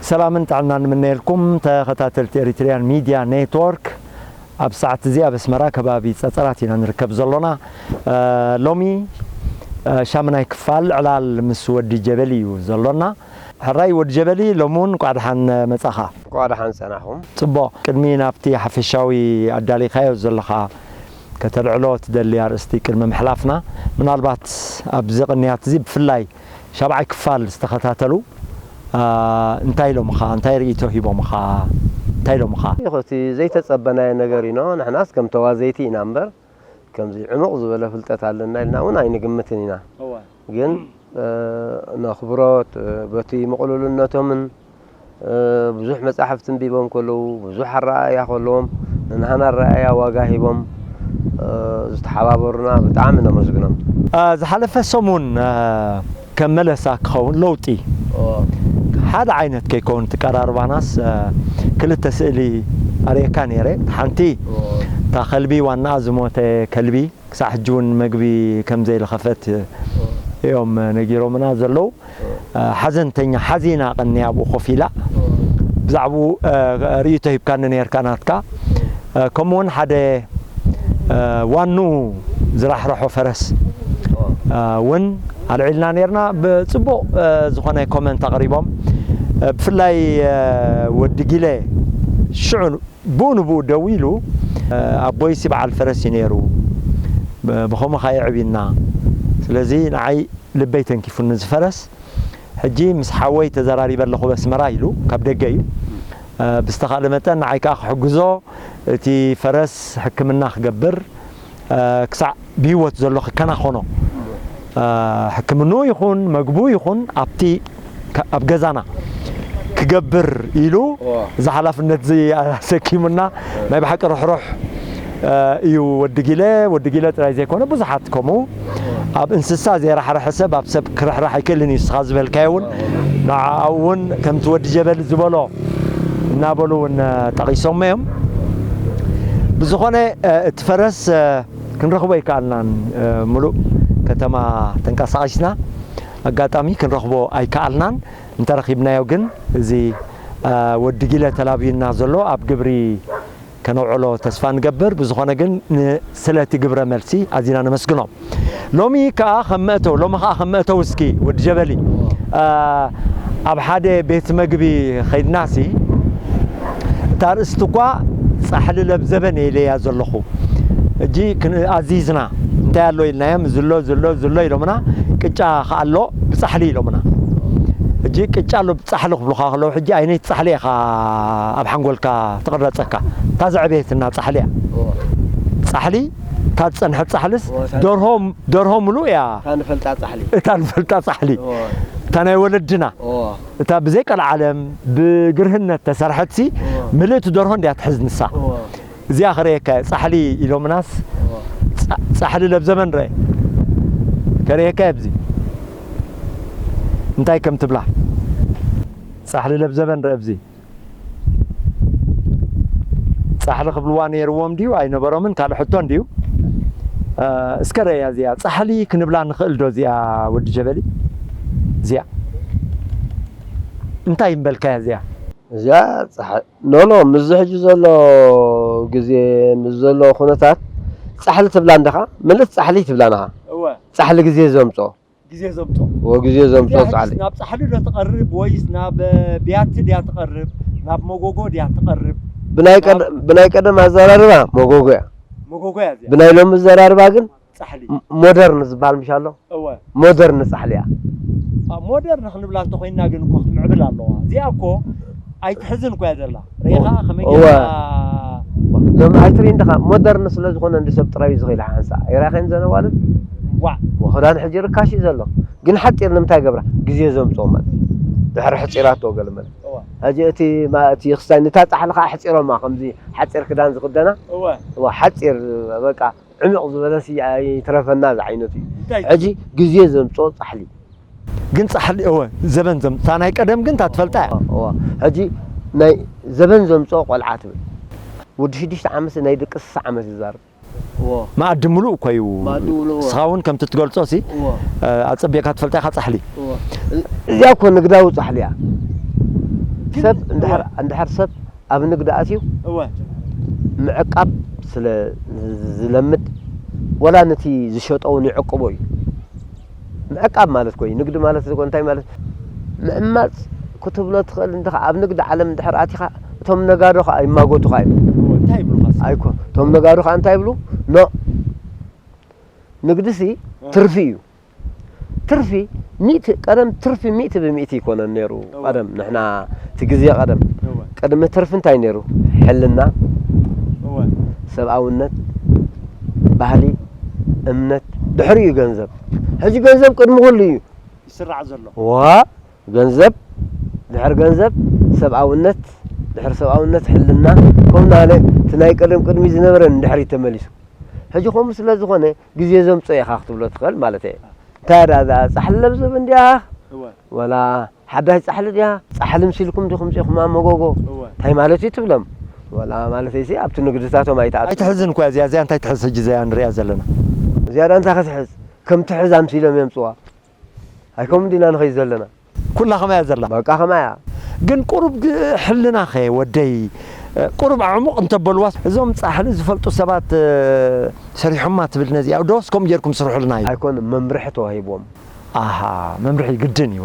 ሰላምን ጥዕናን ንምነየልኩም ተኸታተልቲ ኤሪትሪያን ሚድያ ኔትወርክ። ኣብ ሰዓት እዚ ኣብ ኣስመራ ከባቢ ጸጸራት ኢና ንርከብ ዘሎና። እ፣ ሎሚ፣ እ፣ ሻምናይ ክፋል ዕላል ምስ ወዲ ጀበሊ እዩ ዘሎና። ሕራይ ወዲ ጀበሊ፣ ሎሚ እውን እንቋዕ ደሓን መጻኻ። እንቋዕ ደሓን ጸናኹም። ጽቡቕ፣ ቅድሚ ናብቲ ሓፈሻዊ ኣዳሊኻዮ ዘለኻ ከተልዕሎ ትደሊ ኣርእስቲ ቅድሚ ምሕላፍና፣ ምናልባት ኣብዚ ቅንያት እዚ ብፍላይ ሻብዓይ ክፋል ዝተኸታተሉ፣ እ፣ እንታይ ኢሎምኻ? እንታይ ርእይቶ ሂቦምኻ? እንታይ ኢሎምኻ? እቲ ዘይተጸበናዮ ነገር ኢኖ፣ ንሕናስ ከም ተዋዘይቲ ኢና እምበር፣ ከምዚ ዕሙቕ ዝበለ ፍልጠት ኣለና ኢልና እውን ኣይንግምትን ኢና። እወ። ግን፣ እ፣ ነኽብሮት፣ እ፣ በቲ ምቕሉልነቶምን፣ እ፣ ብዙሕ መጻሕፍቲ ኣንቢቦም ከለዉ፣ ብዙሕ ኣረኣእያ ከለዎም፣ ንንሃና ኣረኣእያ ዋጋ ሂቦም፣ እ፣ ዝተሓባበሩና ብጣዕሚ ነመስግኖም። እ፣ ዝሓለፈ ሰሙን፣ እ፣ ከም መለሳ ክኸውን ለውጢ እወ። ሓደ ዓይነት ከይከውን እቲ ቀራርባናስ፣ እ፣ ክልተ ስእሊ ኣርእየካ ነይረ። ሓንቲ እወ። እታ ከልቢ ዋናኣ ዝሞተ ከልቢ ክሳዕ ሕጂ እውን መግቢ ከም ዘይልኸፈት እወ። እዮም ነጊሮምና ዘለዉ። እወ። እ፣ ሓዘንተኛ ሓዚና ቀኒያ ኣብኡ ኮፍ ኢላ እወ። ብዛዕባኡ፣ እ፣ ርእይቶ ሂብካኒ ነይርካ ናትካ። እ፣ ከምኡ እውን ሓደ እ፣ ዋንኡ ዝራሕረሖ ፈረስ፣ እ፣ እውን ኣልዒልና ነይርና። ብጽቡቕ፣ እ፣ ዝኾነ ኮመንት ኣቕሪቦም። እ፣ ብፍላይ፣ እ፣ ወዲ ጊለ ሽዑ ብኡ ንብኡ ደዊሉ፣ እ፣ ኣቦይሲ በዓል ፈረስ እዩ ነይሩ። ብ-፣ ብኸምኡ ኸኣ የዕብዩና። ስለዚ ንዓይ ልበይ ተንኪፉኒ እዚ ፈረስ። ሕጂ ምስ ሓወይ ተዘራሪበ ኣለኹ በስመራ ኢሉ፣ ካብ ደገ እዩ። እ፣ ብዝተኻእለ መጠን ንዓይ ከኣ ክሕግዞ፣ እቲ ፈረስ ሕክምና ክገብር፣ እ፣ ክሳዕ ብህይወት ዘሎ ክከናኸኖ፣ እ፣ ሕክምንኡ ይኹን መግቡ ይኹን ኣብቲ ከ-፣ ኣብ ገዛና ክገብር ኢሉ እወ። እዚ ሓላፍነት እዚ ኣሰኪሙና፣ ናይ ብሓቂ ርሕሩሕ፣ እ፣ እዩ ወዲ ጊለ። ወዲ ጊለ ጥራይ ዘይኮነ ብዙሓት ከምኡ ኣብ እንስሳ ዘይራሕርሐ ሰብ ኣብ ሰብ ክርሕራሕ ኣይክእልን እዩ። ንስኻ ዝበልካዮ እውን ንዓኡ እውን ከምቲ ወዲ ጀበሊ ዝበሎ እናበሉ እውን፣ እ፣ ጠቒሶሞ እዮም። ብዝኾነ፣ እ፣ እቲ ፈረስ፣ እ፣ ክንረኽቦ ኣይከኣልናን። እ፣ ምሉእ ከተማ ተንቀሳቒስና ኣጋጣሚ ክንረኽቦ ኣይከኣልናን። እንተረኺብናዮ ግን እዚ፣ እ፣ ወዲ ጊለ ተላብዩና ዘሎ ኣብ ግብሪ ከነውዕሎ ተስፋ ንገብር። ብዝኾነ ግን ን-፣ ስለቲ ግብረ መልሲ ኣዚና ነመስግኖም። ሎሚ ከኣ ከም መእተዊ፣ ሎሚ ከኣ ከም መእተዊ እስኪ ወዲ ጀበሊ፣ እ፣ ኣብ ሓደ ቤት መግቢ ኸይድናሲ እታ ኣርእስቲ እኳ ጻሕሊ ለብዘበን እየ ኢለያ ዘለኹ። ሕጂ ክን-፣ ኣዚዝና እንታይ ኣሎ ኢልናዮም፣ ዝሎ፣ ዝሎ፣ ዝሎ ኢሎምና፣ ቅጫ ከኣ ኣሎ ብጻሕሊ ኢሎምና። ሕጂ ቅጫ ኣሎ ጻሕሊ ክብሉኻ ከለዉ፣ ሕጂ ኣይነይቲ ጻሕሊ ኢኻ ኣብ ሓንጎልካ ትቕረጸካ? እታ ዘዕበየትና ጻሕሊ እያ። እወ። ጻሕሊ፣ እታ ዝጸንሐት ጻሕልስ እወ፣ እታ ደርሆ፣ ደርሆ ምሉእ እያ። እታ ንፈልጣ ጻሕሊ። እታ ንፈልጣ ጻሕሊ። እወ። እታ ናይ ወለድና። እወ። እታ ብዘይ ቀልዓለም ብግርህነት ተሰርሐትሲ እወ። ምልእቲ ደርሆ እንድያ ትሕዝ ንሳ። እወ። እዚኣ ክርእየካ እየ፣ ጻሕሊ ኢሎምናስ፣ እወ። ጻ-፣ ጻሕሊ ለብዘበን ርአ። ከርእየካ እየ ኣብዚ። እንታይ ከም ትብላ። ጻሕሊ ለብዘበን ርአ ኣብዚ። ጻሕሊ ክብልዋ ነይርዎም ድዩ ኣይነበሮምን? ካልእ ሕቶ እንድዩ። እ፣ እስከ ረእያ እዚኣ። ጻሕሊ ክንብላ ንኽእል ዶ እዚኣ ወዲ ጀበሊ? እዚኣ። እንታይ ምበልካያ እዚኣ? እዚኣ ጸሓ-፣ ኖ፣ ኖ፣ ምስዚ ሕጂ ዘሎ ግዜ፣ ምስ ዘሎ ኩነታት ጻሕሊ ትብላ እንዲኻ? ምልእቲ ጻሕሊ ትብላ ንኻ? እወ። ጻሕሊ ግዜ ዘምጾ። ግዜ ዘምጾ። እወ፣ ግዜ ዘምጾ እዚኣ ሕጂስ ጻሕሊ። ናብ ጻሕሊ ዶ ትቐርብ ወይስ ናብ፣ እ፣ ብያቲ ድያ ትቐርብ? ናብ መጎጎ ድያ ትቐርብ? ብናይ ናብ ቀደ-፣ ብናይ ቀደም ኣዘራርባ መጎጎ እያ። መጎጎ እያ እዚኣ። ብናይ ሎሚ ኣዘራርባ ግን ጻሕሊ። ም-፣ ሞደርን ዝበሃል ምሽ ኣሎ? እወ። ሞደርን ጻሕሊ እያ። አ፣ ሞደርን ክንብላ እንተኾይንና ግን እኮ ክትምዕብል ኣለዋ። እዚኣ እኮ ኣይትሕዝን እኮ እያ ዘላ። ርኢኻ ከመይ እወ። ጌርካ ሎም ኣይትርኢ እንዲኻ ሞደርን ስለ ዝኾነ እንዲ ሰብ ጥራይ እዩ ዝኽእል ሓንሳ ይራኸን ዘነዋልን ዋዕ ወኽዳን ሕጂ ርካሽ እዩ ዘሎ። ግን ሓፂር ንምንታይ ገብራ ግዜ ዘምፅኦ ማለት እዩ። ድሕሪ ሕፂራቶ ገለ ማለት እዋ ሕጂ እቲ ማ- እቲ ክስታይ ንታ ፃሕሊ ከዓ ሕፂሮማ ከምዚ ሓፂር ክዳን ዝኽደና እወ እዋ ሓፂር በቃ ዕምቕ ዝበለሲ ኣይትረፈና ዝዓይነቱ እዩ። እንታይ ሕጂ ግዜ ዘምፅኦ ፃሕሊ ግን ፃሕሊ እወ ዘበን ዘም እታ ናይ ቀደም ግን እታ ትፈልጣ እያ እዋ ሕጂ ናይ ዘበን ዘምፅኦ ቆልዓ ትብል ወዲ ሽዱሽተ ዓመት ናይ ደቂ ስሳ ዓመት ይዛረብ። እወ መኣዲ ምሉእ እኮ እዩ መኣዲ ምሉእ፣ እወ። ንስኻ እውን ከምቲ ትገልጾ ሲ እወ ኣፀቢቕካ ትፈልጣ ኢኻ ፃሕሊ እወ እዚኣ እኮ ንግዳዊ ፃሕሊ እያ። ሰብ እንድሕር እንድሕር ሰብ ኣብ ንግዲ ኣትዩ እወ ምዕቃብ ስለ ዝለምድ ወላ ነቲ ዝሸጦ እውን ይዕቅቦ እዩ። ምዕቃብ ማለት ኮይ ንግዲ ማለት እኮ እንታይ ማለት ምዕማፅ ክትብሎ ትኽእል እንዲኻ። ኣብ ንግዲ ዓለም እንድሕር ኣቲኻ እቶም ነጋዶ ከዓ ይማጎቱኻ እዮም። እንታይ ይብሉኻ እስኪ? ኣይኮ እቶም ነጋዶ ከዓ እንታይ ይብሉ ኖ ንግድሲ ትርፊ እዩ። ትርፊ ሚእቲ ቀደም ትርፊ ሚእቲ ብሚእቲ ይኮነን ነይሩ። እወ። ቀደም ንሕና እቲ ግዜ ቀደም እወ ቅድሚ ትርፊ እንታይ ነይሩ? ሕልና፣ እወ ሰብኣውነት፣ ባህሊ፣ እምነት ድሕሪ እዩ ገንዘብ። ሕጂ ገንዘብ ቅድሚ ኩሉ እዩ። ይስራዕ ዘሎ ዋ ገንዘብ ድሕር ገንዘብ ሰብኣውነት ድሕር ሰብኣውነት ሕልና ከምናለ እቲ ናይ ቀደም ቅድሚ ዝነበረ ንድሕሪት ተመሊሱ ሕጂ ከምኡ ስለ ዝኾነ ግዜ ዘምፅኦ ኢኻ ክትብሎ ትኽእል ማለት እየ። እንታይ ዳ እዛ ፃሕሊ ለብዘብ እንዲያ እወ ወላ ሓዳሽ ፃሕሊ ድያ ፃሕሊ ምሲልኩም ዲኹም ፂኹም ኣብ መጎጎ እወ እንታይ ማለት እዩ ትብሎም ወላ ማለት ሲ ኣብቲ ንግድታቶም ኣይተኣት ኣይትሕዝን እኮ እዚኣ እዚኣ እንታይ ትሕዝ ሕጂ እዚኣ ንሪኣ ዘለና ዝያዳ እንታይ ክትሕዝ ከም ትሕዝ ኣምሲሎም የምፅዋ ኣይከም ዲና ንኸይድ ዘለና ኩላ ከማያ ዘላ በቃ ከማያ ግን ቁሩብ ግ- ሕልናኸ ወደይ ቁሩብ ኣዕሙቕ እንተበልዋስ እዞም ፃሕሊ ዝፈልጡ ሰባት እ፣ ሰሪሖማ ትብል ነዚኣ ዶስ ከምኡ ጌርኩም ስርሑልና እዩ ኣይኮን መምርሒ ተዋሂቦም ኣሃ መምርሒ ግድን እዩ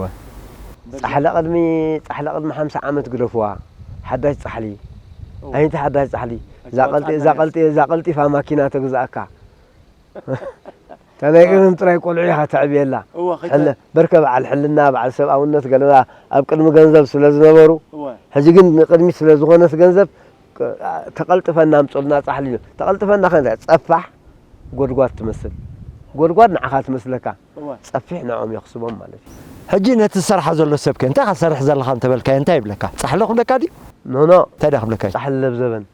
ፃሕሊ ቅድሚ ፃሕሊ ቅድሚ ሓምሳ ዓመት ግደፍዋ ሓዳሽ ፃሕሊ ኣይንቲ ሓዳሽ ፃሕሊ እዛ ቀልጢ- እዛ ቀልጢ- እዛ ቀልጢፋ ማኪና ተግዛእካ እታ ናይ ቀደም ጥራይ ቆልዑ ኢኻ ተዕብየላ እወ ሕለ በርከ በዓል ሕልና በዓል ሰብኣውነት ገለባ ኣብ ቅድሚ ገንዘብ ስለ ዝነበሩ እወ ሕጂ ግን ንቅድሚት ስለ ዝኾነት ገንዘብ ቅ- ተቐልጥፈና ኣምፅልና ፃሕሊ ኢሉ ተቐልጥፈና ከ ጸፋሕ ጎድጓድ ትመስል ጎድጓድ ንዓኻ ትመስለካ እወ ጸፊሕ ንዕኦም የኽስቦም ማለት እዩ ሕጂ ነቲ ዝሰርሓ ዘሎ ሰብከ እንታይ ኢኻ ትሰርሕ ዘለኻ እንተበልካዮ እንታይ ይብለካ ፃሕሊ ክብለካ ድዩ ኖኖ እንታይ ዳ ክብለካ እዩ ፃሕሊ ለብዘበን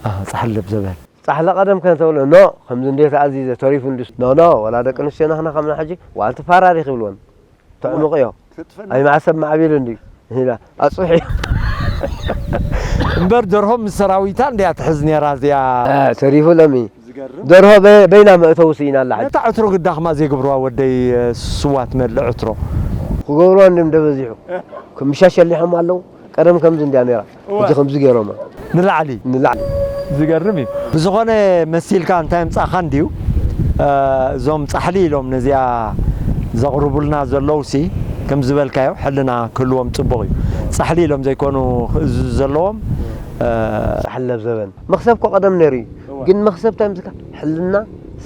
ኣህ፣ ፃሕሊ ለብዘበን ፃሕሊ ቀደም ከንተብሎ ኖ ከምዚ እንዴ ተኣዚዘ ተሪፉ እንዲስ ኖኖ ወላ ደቂ ኣንስትዮና ኽና ከምና ሕጂ ዋልቲ ፋራሪ ክብልወን ተዕሙቕ እዮ ኣይማዕሰብ ማዕቢሉ እንዲ ኢላ ኣፅሒ እምበር ደርሆ ምስ ሰራዊታ እንዲያ ትሕዝ ነራ እዚኣ ተሪፉ ለሚ ዝገርም ደርሆ በ- በይና መእተዊ ስኢና ኣላ ሕጂ ነታ ዕትሮ ግዳኽማ ዘይገብርዋ ወደይ ስዋ ትመልእ ዕትሮ ክገብርዋ እንዲም ደበዚሑ ክምሻሸሊሖም ኣለዉ ቀደም ከምዚ እንዲያ ነራ እወ። ሕጂ ከምዚ ገይሮማ ንላዕሊ ንላዕሊ ዝገርም እዩ ብዝኾነ መሲልካ እንታይ ምፃእኻ እንድዩ እ፣ እዞም ፃሕሊ ኢሎም ነዚኣ ዘቕርቡልና ዘለዉ ሲ ከም ዝበልካዮ ሕልና ክህልዎም ፅቡቕ እዩ ፃሕሊ ኢሎም ዘይኮኑ ክእዝዙ ዘለዎም እ፣ ፃሕሊ ለብዘበን መኽሰብ ኮ ቀደም ነይሩ እዩ እወ። ግን መኽሰብ እንታይ ምስካ ሕልና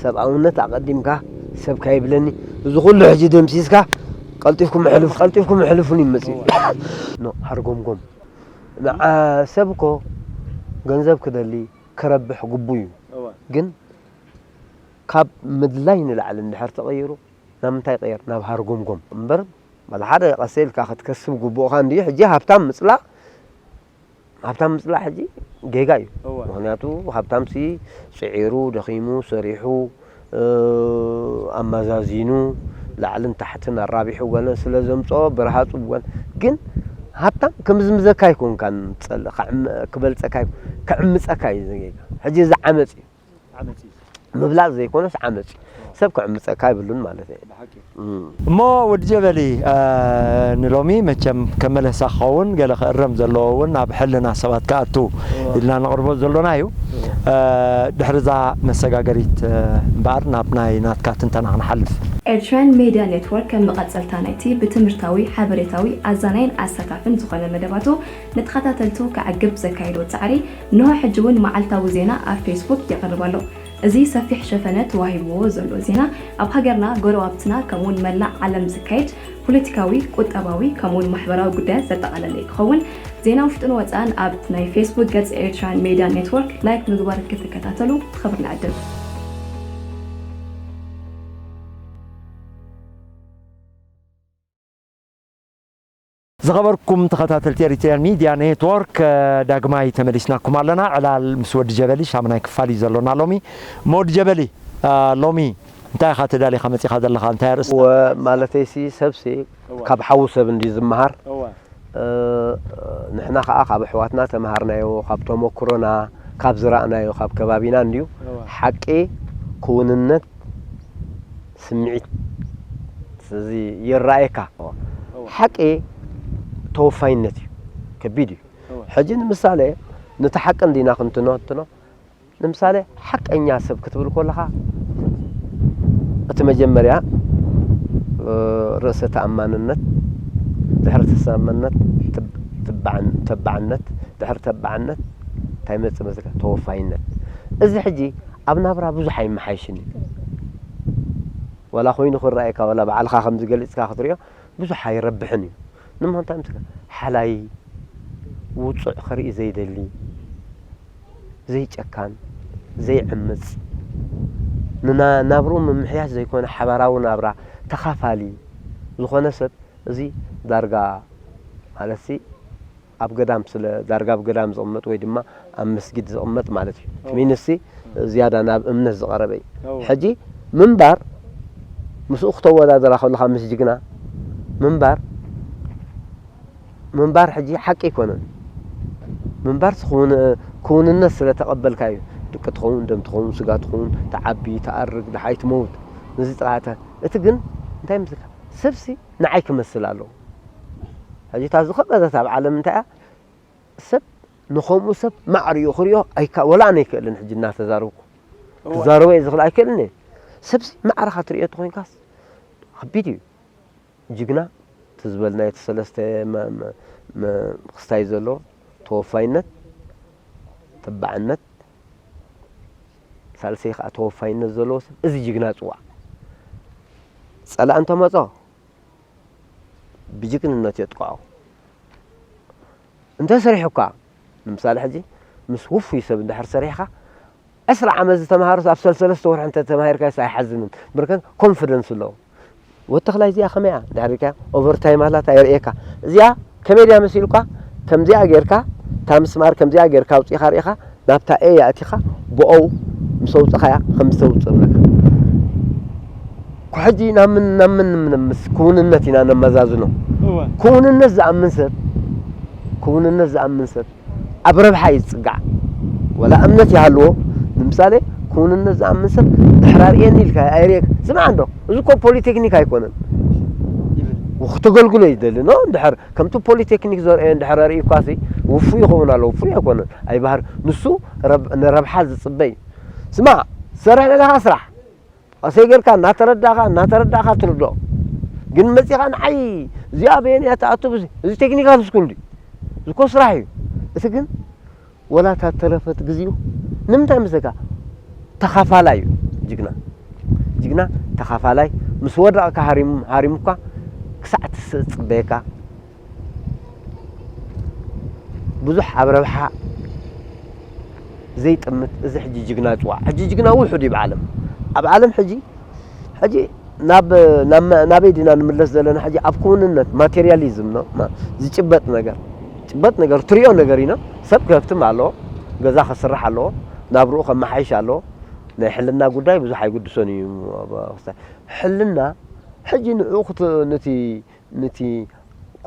ሰብኣውነት ኣቐዲምካ ሰብ ካይብለኒ እዚ ኩሉ ሕጂ ደምሲስካ ቀልጢፍኩም ሕልፍ ቀልጢፍኩም ሕልፉን ይመፅእ ኖ ሃርጎምጎም ንዓ ሰብ እኮ ገንዘብ ክደሊ ክረብሕ ግቡ እዩ እወ ግን ካብ ምድላይ ንላዕሊ እንድሕር ተቐይሩ ናብ ምንታይ ቀየር ናብ ሃርጎምጎም እምበር በል ሓደ ቀሰ ኢልካ ክትከስብ ግቡእኻ እንዲ ሕጂ ሃብታም ምፅላእ ሃብታም ምፅላእ ሕጂ ጌጋ እዩ እወ ምክንያቱ ሃብታምሲ ፅዒሩ ደኺሙ ሰሪሑ እ፣ ኣመዛዚኑ ላዕልን ታሕትን ኣራቢሑ ገለ ስለ ዘምፅኦ ብርሃፁ ብወን ግን ሃብታም ከምዝምዘካ ኣይኮንካን ፀል ክበልፀካ ኣይኮን- ክዕምፀካ እዩ ዝጌጋ ሕጂ እዚ ዓመፅ እዩ ዓመፂ ምብላፅ ዘይኮነስ ዓመፅ እዩ ሰብ ክዕምፀካ ኣይብሉን ማለት እዩ ብሓቂ እም። እሞ ወዲ ጀበሊ እ፣ ንሎሚ መቸም ከመለሳ ክኸውን ገለ ክእረም ዘለዎ እውን ኣብ ሕልና ሰባት ክኣቱ ኢልና ንቕርቦ ዘሎና እዩ እ፣ ድሕሪ እዛ መሰጋገሪት እ፣ እምበኣር ናብ ናይ ናትካ ትንተና ክንሓልፍ ኤርትራን ሜድያ ኔትወርክ ከም መቐጸልታ ናይቲ ብትምህርታዊ፣ ሓበሬታዊ፣ ኣዛናይን ኣሳታፍን ዝኾነ መደባቱ ንተኸታተልቱ ከዕግብ ዘካየዶ ጻዕሪ እንሆ ሕጂ እውን መዓልታዊ ዜና ኣብ ፌስቡክ የቕርብ ኣሎ። እዚ ሰፊሕ ሸፈነ ተዋሂብዎ ዘሎ ዜና ኣብ ሃገርና፣ ጎረባብትና ከምኡውን መላእ ዓለም ዝካየድ ፖለቲካዊ፣ ቁጠባዊ ከምኡውን ማሕበራዊ ጉዳያት ዘጠቓለለ ክኸውን ዜና ውሽጥን ወፃእን ኣብ ናይ ፌስቡክ ገጽ ኤርትራን ሜድያ ኔትወርክ ላይክ ምግባር ክትከታተሉ ብኽብሪ ንዕድም። ዝኸበርኩም ተኸታተልቲ ኤሪትሪያን ሚድያ ኔትወርክ፣ ዳግማይ ተመሊስናኩም ኣለና። ዕላል ምስ ወዲ ጀበሊ ሻምናይ ክፋል እዩ ዘሎና ሎሚ። እሞ ወዲ ጀበሊ፣ ሎሚ እንታይ ኢኻ ተዳሊኻ መጺኻ ዘለኻ? እንታይ ኣርእስታ? ማለተይሲ ሰብሲ ካብ ሓዉ ሰብ እንዲ ዝመሃር። ንሕና ከዓ ካብ ኣሕዋትና ተምሃርናዮ፣ ካብ ተመክሮና፣ ካብ ዝረእናዮ፣ ካብ ከባቢና እንድዩ። ሓቂ፣ ክውንነት፣ ስምዒት እዚ ይረኣየካ። ሓቂ ተወፋይነት እዩ፣ ከቢድ እዩ። ሕጂ ንምሳሌ ነቲ ሓቂ እንዲና ክንትኖትኖ፣ ንምሳሌ ሓቀኛ ሰብ ክትብል ከለኻ እቲ መጀመርያ ርእሰ ተኣማንነት፣ ድሕሪ ተሰማነት ተባዕነት፣ ድሕሪ ተባዕነት እንታይ መጽእ መስለካ? ተወፋይነት። እዚ ሕጂ ኣብ ናብራ ብዙሕ ኣይመሓይሽን እዩ። ዋላ ኮይኑ ክረኣየካ ዋላ ባዕልኻ ከምዚ ገሊጽካ ክትሪኦ ብዙሕ ኣይረብሕን እዩ። ንምንታይ ምስ ሓላይ ውጹዕ ክርኢ ዘይደሊ፣ ዘይጨካን፣ ዘይዕምጽ፣ ንናብርኡ ምምሕያሽ ዘይኮነ ሓባራዊ ናብራ ተኻፋሊ ዝኾነ ሰብ እዚ ዳርጋ ማለትሲ ኣብ ገዳም ስለ ዳርጋ ኣብ ገዳም ዝቕመጥ ወይ ድማ ኣብ መስጊድ ዝቕመጥ ማለት እዩ። እቲ ሚንሲ ዝያዳ ናብ እምነት ዝቐረበ እዩ። ሕጂ ምንባር ምስኡ ክተወዳደራ ከለኻ ምስ ጅግና ምንባር ምንባር ሕጂ ሓቂ ኣይኮነን። ምንባር ክውንነት ስለ ተቐበልካ እዩ። ድቂ ትኸውን፣ ደም ትኸውን፣ ስጋ ትኸውን፣ ትዓቢ፣ ትኣርግ፣ ድሓይ ትመውት። ነዚ ጥቓተ እቲ ግን እንታይ ምስልካ ሰብሲ ንዓይ ክመስል ኣለዎ። ሕጂ እታ ዝኸበደት ኣብ ዓለም እንታይ እያ? ሰብ ንኸምኡ ሰብ ማዕሪኡ ክሪኦ ኣይካ ወላ ኣነ ኣይክእልን። ሕጂ እናተዛረብኩ ክዛረቦ እየ ዝኽእል ኣይክእልን እየ። ሰብሲ ማዕረኻ ትሪኦ ተኾይንካስ ከቢድ እዩ። ጅግና እቲ ዝበልናዮ እቲ ሰለስተ ክስታይ ዘሎ ተወፋይነት፣ ተባዕነት፣ ሳልሰይ ከዓ ተወፋይነት ዘለዎ ሰብ እዚ ጅግና ፅዋዕ። ፀላእ እንተመፆ ብጅግንነት የጥቅዖ። እንተሰሪሑ እኳ ንምሳሌ ሕጂ ምስ ውፉይ ሰብ እንድሕር ሰሪሕኻ ዕስራ ዓመት ዝተምሃሩስ ኣብ ሰለስተ ወርሒ እንተተማሂርካዮስ ኣይሓዝንን። ብርከን ኮንፊደንስ ኣለዎ። ወዲ ተኽላይ እዚኣ ከመይ እያ ድሕር ኢልካዮ ኦቨርታይም ኣላታ የርእየካ። እዚኣ ከመይ ድያ መሲልኳ? ከምዚኣ ጌርካ እታ ምስማር ከምዚኣ ጌርካ ኣውጺእኻ ርኢኻ ናብታ ኤ ኣእቲኻ ብኦው ምስ ኣውጸኻያ ከም ዝተውጽእ እብለካ። ሕጂ ናብ ምን ናብ ምን ምስ ክውንነት ኢና ነመዛዝኖ። ክውንነት ዝኣምን ሰብ ክውንነት ዝኣምን ሰብ ኣብ ረብሓ እዩ ዝፅጋዕ። ወላ እምነት ይሃልዎ ንምሳሌ ክውንነት ዝኣምን ሰብ ድሕር ኣርእየኒ ኢልካ ኣይርእየካ። ስማዕ እንዶ እዚ እኮ ፖሊቴክኒክ ኣይኮነን። ክተገልግሎ ይደሊ ኖ እንድሕር ከምቲ ፖሊቴክኒክ ዘርእዮ እንድሕር ኣርእዩኳሲ ውፉይ ይኸውን ኣሎ። ውፉይ ኣይኮነን ኣይባህር ንሱ ንረብሓ ዝፅበ እዩ። ስማዕ ዝሰርሕ ዘለካ ስራሕ ኣሰይ ጌርካ እናተረዳእኻ እናተረዳእኻ ትርድኦ። ግን መፂኻ ንዓይ እዚኣ በየን እያ ትኣቱ? እዚ ቴክኒካል ስኩል ድዩ? እዚ እኮ ስራሕ እዩ። እቲ ግን ወላ እታ ተረፈት ግዚኡ ንምንታይ ምስለካ ተኻፋላይ እዩ ጅግና። ጅግና ተኻፋላይ ምስ ወደቕካ ሃሪሙ ሃሪሙኳ ክሳዕ ትስእ ዝፅበየካ ብዙሕ ኣብ ረብሓ ዘይጥምት እዚ ሕጂ ጅግና ፅዋዕ። ሕጂ ጅግና ውሑድ እዩ ብዓለም ኣብ ዓለም ሕጂ ሕጂ ናብ ናበይ ዲና ንምለስ ዘለና? ሕጂ ኣብ ክውንነት ማቴሪያሊዝም ነው ዝጭበጥ ነገር ጭበጥ ነገር ትሪኦ ነገር ኢና። ሰብ ከፍትም ኣለዎ፣ ገዛ ከስራሕ ኣለዎ፣ ናብርኡ ከመሓይሽ ኣለዎ። ናይ ሕልና ጉዳይ ብዙሕ ኣይጉድሶን እዩ። ሕልና ሕጂ ንዕኡ ነቲ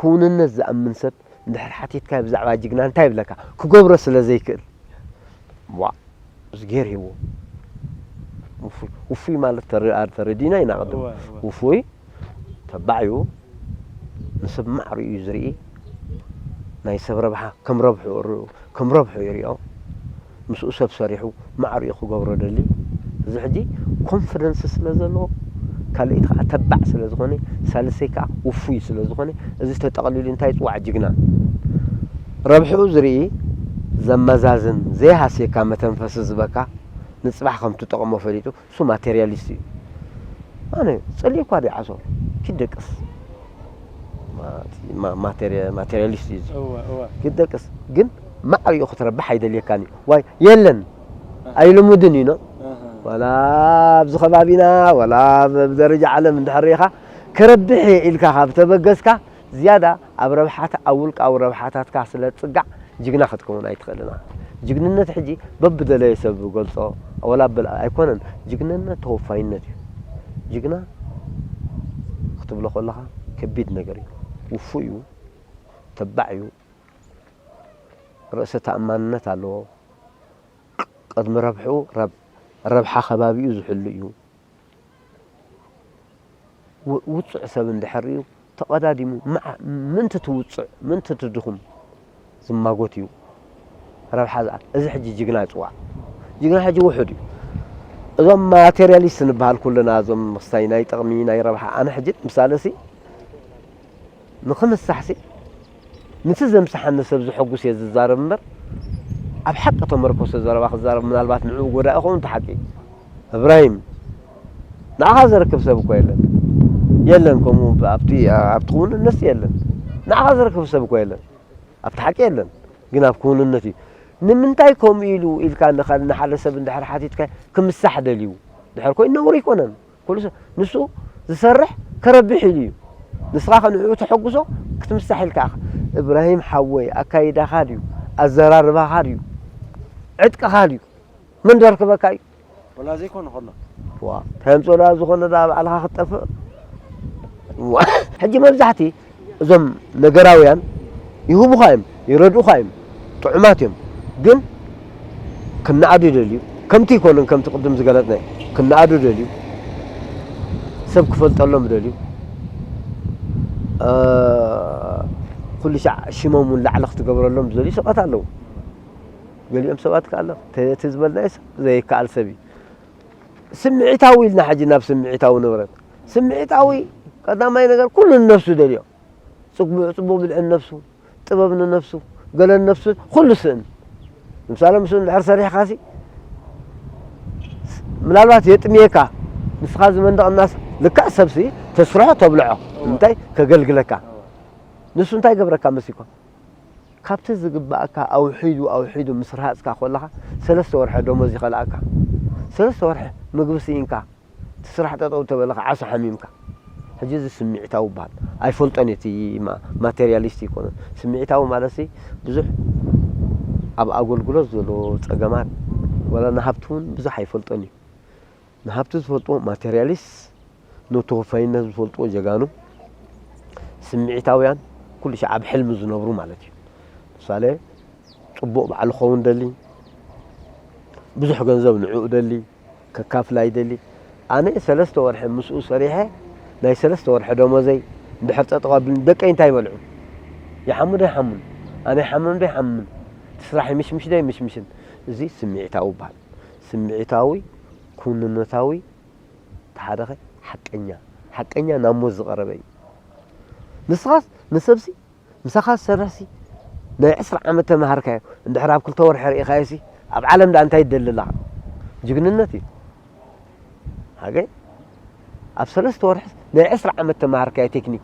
ክውንነት ዝኣምን ሰብ እንድሕር ሓቲትካዮ ብዛዕባ ጅግና እንታይ ይብለካ? ክገብሮ ስለ ዘይክእል። ዋ እዚ ጌር ሂዎ ውፉይ ውፉይ ማለት ተረ- ተረዲና ኢና ቅድም እወ፣ እወ። ውፉይ ተባዕ እዩ። ንሰብ ማዕሪኡ እዩ ዝርኢ። ናይ ሰብ ረብሓ ከም ረብሑ ር- ከም ረብሑ ይሪኦ። ምስኡ ሰብ ሰሪሑ ማዕሪኡ ክገብሮ ደሊ። እዚ ሕጂ ኮንፊደንስ ስለ ዘለዎ ካልእቲ ከዓ ተባዕ ስለ ዝኾነ ሳልሰይ ከዓ ውፉይ ስለ ዝኾነ እዚ ተጠቕሊሉ እንታይ ይፅዋዕ ጅግና ረብሕኡ ዝርኢ ዘመዛዝን ዘይሃስየካ መተንፈሲ ዝበካ ንፅባሕ ከም ትጠቕሞ ፈሊጡ እሱ ማቴሪያሊስት እዩ። ኣነ ፀሊእ እኳ ድዓሶ ኪድ ደቅስ ማ-፣ ማቴሪያ-፣ ማቴሪያሊስት እዩ እዚ። እወ፣ እወ። ግደቅስ ግን ማዕሪኡ ክትረብሕ ኣይደልየካን እዩ። ዋይ፣ የለን። ኣሃ። ኣይልሙድን እዩ፣ ኖ? ኣሃ። ዋላ ኣብዚ ከባቢና፣ ዋላ ኣብ ደረጃ ዓለም እንድሕር ርኢኻ፣ ክረብሕ እየ ኢልካ ካብ ተበገስካ፣ ዝያዳ ኣብ ረብሓታ-፣ ኣብ ውልቃዊ ረብሓታትካ ስለ ትጽጋዕ፣ ጅግና ክትከውን ኣይትኽእልን ኢኻ። ጅግንነት ሕጂ በብደለየ ሰብ ዝገልጾ፣ ወላ በል ኣይኮነን። ጅግንነት ተወፋይነት እዩ። ጅግና ክትብሎ ከለኻ ከቢድ ነገር እዩ። ውፉእ እዩ፣ ተባዕ እዩ፣ ርእሰ ተኣማንነት ኣለዎ። ቅድሚ ረብሕኡ ረብ-፣ ረብሓ ከባቢኡ ዝሕሉ እዩ። ው-፣ ውጹዕ ሰብ እንድሕር እዩ ተቐዳዲሙ፣ መዓ-፣ ምእንቲ ትውጽዕ፣ ምእንቲ ትድኹም ዝማጎት እዩ። ረብሓ ዝኣ-፣ እዚ ሕጂ ጅግና ይጽዋዕ። ጅግና ሕጂ ውሑድ እዩ። እዞም ማቴሪያሊስት ንበሃል ኩልና፣ እዞም ክስታይ ናይ ጥቕሚ፣ ናይ ረብሓ፣ ኣነ ሕጂ ምሳለሲ ንኽምሳሕሲ፣ ነቲ ዘምስሓኒ ሰብ ዘሐጉስ እየ ዝዛረብ እምበር፣ ኣብ ሓቂ ተመርኮሰ ዘረባ ክዛረብ፣ ምናልባት ንዕኡ ጎዳኢ ይኸውን፣ እቲ ሓቂ። እብራሂም፣ ንዓኻ ዘርክብ ሰብ እኮ የለን። የለን፣ ከምኡ ኣብቲ፣ ኣብቲ ክውንነት የለን። ንዓኻ ዘርክብ ሰብ እኮ የለን። ኣብቲ ሓቂ የለን። ግን ኣብ ክውንነት እዩ። ንምንታይ ከምኡ ኢሉ ኢልካ ንኻ-፣ ንሓደ ሰብ እንድሕር ሓቲትካ ክምሳሕ ደልዩ? ድሕር ኮይኑ ነውሪ ኣይኮነን። ኩሉ ሰብ ንሱ ዝሰርሕ ከረብሕ ኢሉ እዩ። ንስኻ ከ ንዕኡ ተሐጉሶ ክትምሳሕ ኢልካ ኢኻ። እብራሂም ሓወይ፣ ኣካይዳኻ ድዩ? ኣዘራርባኻ ድዩ? ዕጥቅኻ ድዩ? መን ደርክበካ እዩ? ወላ ዘይኮነ ከሎ። ዋ፣ እንታይ ኣምፅኦ ደኣ ዝኾነ ደኣ ባዕልኻ ክትጠፍእ? ዋ፣ ሕጂ መብዛሕቲ እዞም ነገራውያን ይህቡኻ እዮም፣ ይረድኡኻ እዮም፣ ጥዑማት እዮም። ግን ክነኣዱ ይደልዩ። ከምቲ ይኮኑን ከምቲ ቅድም ዝገለጽናዮ፣ ክነኣዱ ይደልዩ። ሰብ ክፈልጠሎም ይደልዩ። እ፣ ኩሉ ሻዕ ሽሞም እውን ላዕሊ ክትገብረሎም ዝደልዩ ሰባት ኣለዉ። ገሊኦም ሰባት ከኣ ኣሎ፣ ተ-፣ እቲ ዝበልናዮ ሰብ ዘይከኣል ሰብ እዩ። ስምዒታዊ ኢልና ሕጂ ናብ ስምዒታዊ ንብረት። ስምዒታዊ ቀዳማይ ነገር ኩሉ ንነብሱ ደልዮ። ጽቡቕ፣ ጽቡቕ ብልዒ ንነብሱ፣ ጥበብ ንነብሱ፣ ገለ ንነብሱ፣ ኩሉ ስእን። ንምሳሌ ምስኡ እንድሕር ሰሪሕካሲ፣ ምናልባት የጥምየካ፣ ንስኻ ዝመንደቕ እናስ-፣ ልክዕ ሰብሲ ተስርሖ ተብልዖ። እወ። እንታይ? ከገልግለካ። እወ። ንሱ እንታይ ገብረካ መሲኳ? ካብቲ ዝግባኣካ ኣውሒዱ፣ ኣውሒዱ ምስ ረሃጽካ ኮለኻ፣ ሰለስተ ወርሒ ደሞዝ ይኸልኣካ። ሰለስተ ወርሒ ምግቢ ስኢንካ፣ እቲ ስራሕ ጠጠው ተበለኻ፣ ዓሶ ሓሚምካ። ሕጂ እዚ ስምዒታዊ ይበሃል። ኣይፈልጦን እዩ እቲ ማ-፣ ማቴሪያሊስት ይኮነ። ስምዒታዊ ማለትሲ ብዙሕ ኣብ ኣገልግሎት ዘሎ ጸገማት፣ ወላ ንሃብቲ እውን ብዙሕ ኣይፈልጦን እዩ። ንሃብቲ ዝፈልጥዎ ማቴሪያሊስት፣ ንተወፋይነት ዝፈልጥዎ ጀጋኑ፣ ስምዒታውያን፣ ኩሉ ሻዕ ኣብ ሕልሚ ዝነብሩ ማለት እዩ። ምሳሌ፣ ጽቡቕ ባዕሉ ክኸውን ደሊ፣ ብዙሕ ገንዘብ ንዕኡ ደሊ፣ ከካፍላ ይደሊ። ኣነ ሰለስተ ወርሒ ምስኡ ሰሪሐ፣ ናይ ሰለስተ ወርሒ ደሞዘይ እንድሕር ጠጠው ኣቢሉኒ፣ ደቀይ እንታይ ይበልዑ? ይሓሙ ዶ ይሓሙን? ኣነ ይሓምም ዶ ይሓምምን? እቲ ስራሕ ይምሽምሽ ዶ ይምሽምሽን? እዚ ስምዒታዊ ይበሃል። ስምዒታዊ፣ ክውንነታዊ፣ እቲ ሓደኸ ሓቀኛ፣ ሓቀኛ ናብ ሞት ዝቐረበ እዩ። ንስኻስ ንሰብሲ፣ ምሳኻ ዝሰርሕሲ፣ ናይ ዕስራ ዓመት ተማሃርካዮ፣ እንድሕር ኣብ ክልተ ወርሒ ርኢኻዮሲ፣ ኣብ ዓለም ደኣ እንታይ ይደሊ ኣለኻ? ጅግንነት እዩ። ሓገይ፣ ኣብ ሰለስተ ወርሒ ናይ ዕስራ ዓመት ተማሃርካዮ ቴክኒክ፣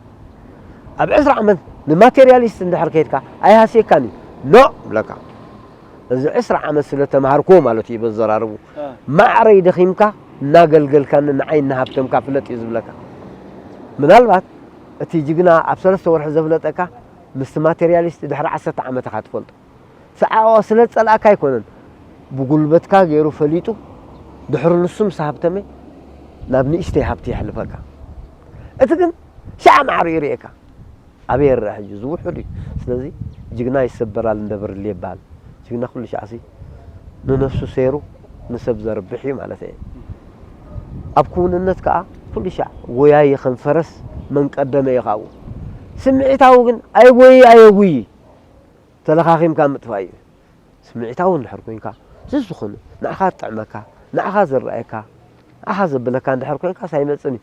ኣብ ዕስራ ዓመት ንማቴሪያሊስት እንድሕር ከይድካ፣ ኣይሃስየካን እዩ። ኖ፣ ብለካ። እዚ ዕስራ ዓመት ስለ ተማሃርክዎ ማለት እዩ በዘራርቡ። እ። ማዕረይ ደኺምካ እናገልገልካኒ ንዓይ እናሃብተምካ ፍለጥ እዩ ዝብለካ። ምናልባት እቲ ጅግና ኣብ ሰለስተ ወርሒ ዘፍለጠካ ምስቲ ማቴሪያሊስት ድሕሪ ዓሰርተ ዓመት ኢኻ ትፈልጦ። ሰዓኦ ስለ ዝጸልኣካ ኣይኮነን። ብጉልበትካ ገይሩ ፈሊጡ ድሕሪ ንሱ ምስ ሃብተመ ናብ ንእሽተይ ሃብቲ የሕልፈካ። እቲ ግን ሻዕ ማዕሪኡ ይርእየካ። ኣበይ ይረኣ ሕጂ? እዚ ውሑድ እዩ። ስለዚ ጅግና ይሰበራል እንደ ብርሌ ይበሃል። ጅግና ኩሉ ሻዕሲ ንነፍሱ ሰይሩ ንሰብ ዘርብሕ እዩ ማለት እየ። ኣብ ክውንነት ከኣ ኩሉ ሻዕ ጎያዪ ከም ፈረስ መን ቀደመ እዩ ካብኡ። ስምዒታዊ ግን ኣይጎዪ ኣየጉዪ። ተለኻኺምካ ምጥፋእ እዩ። ስምዒታዊ እንድሕር ኮንካ፣ ዝዝኾነ ንዓኻ ዝጥዕመካ፣ ንዓኻ ዝረኣየካ፣ ንዓኻ ዘብለካ እንድሕር ኮንካስ ኣይመጽእን እዩ።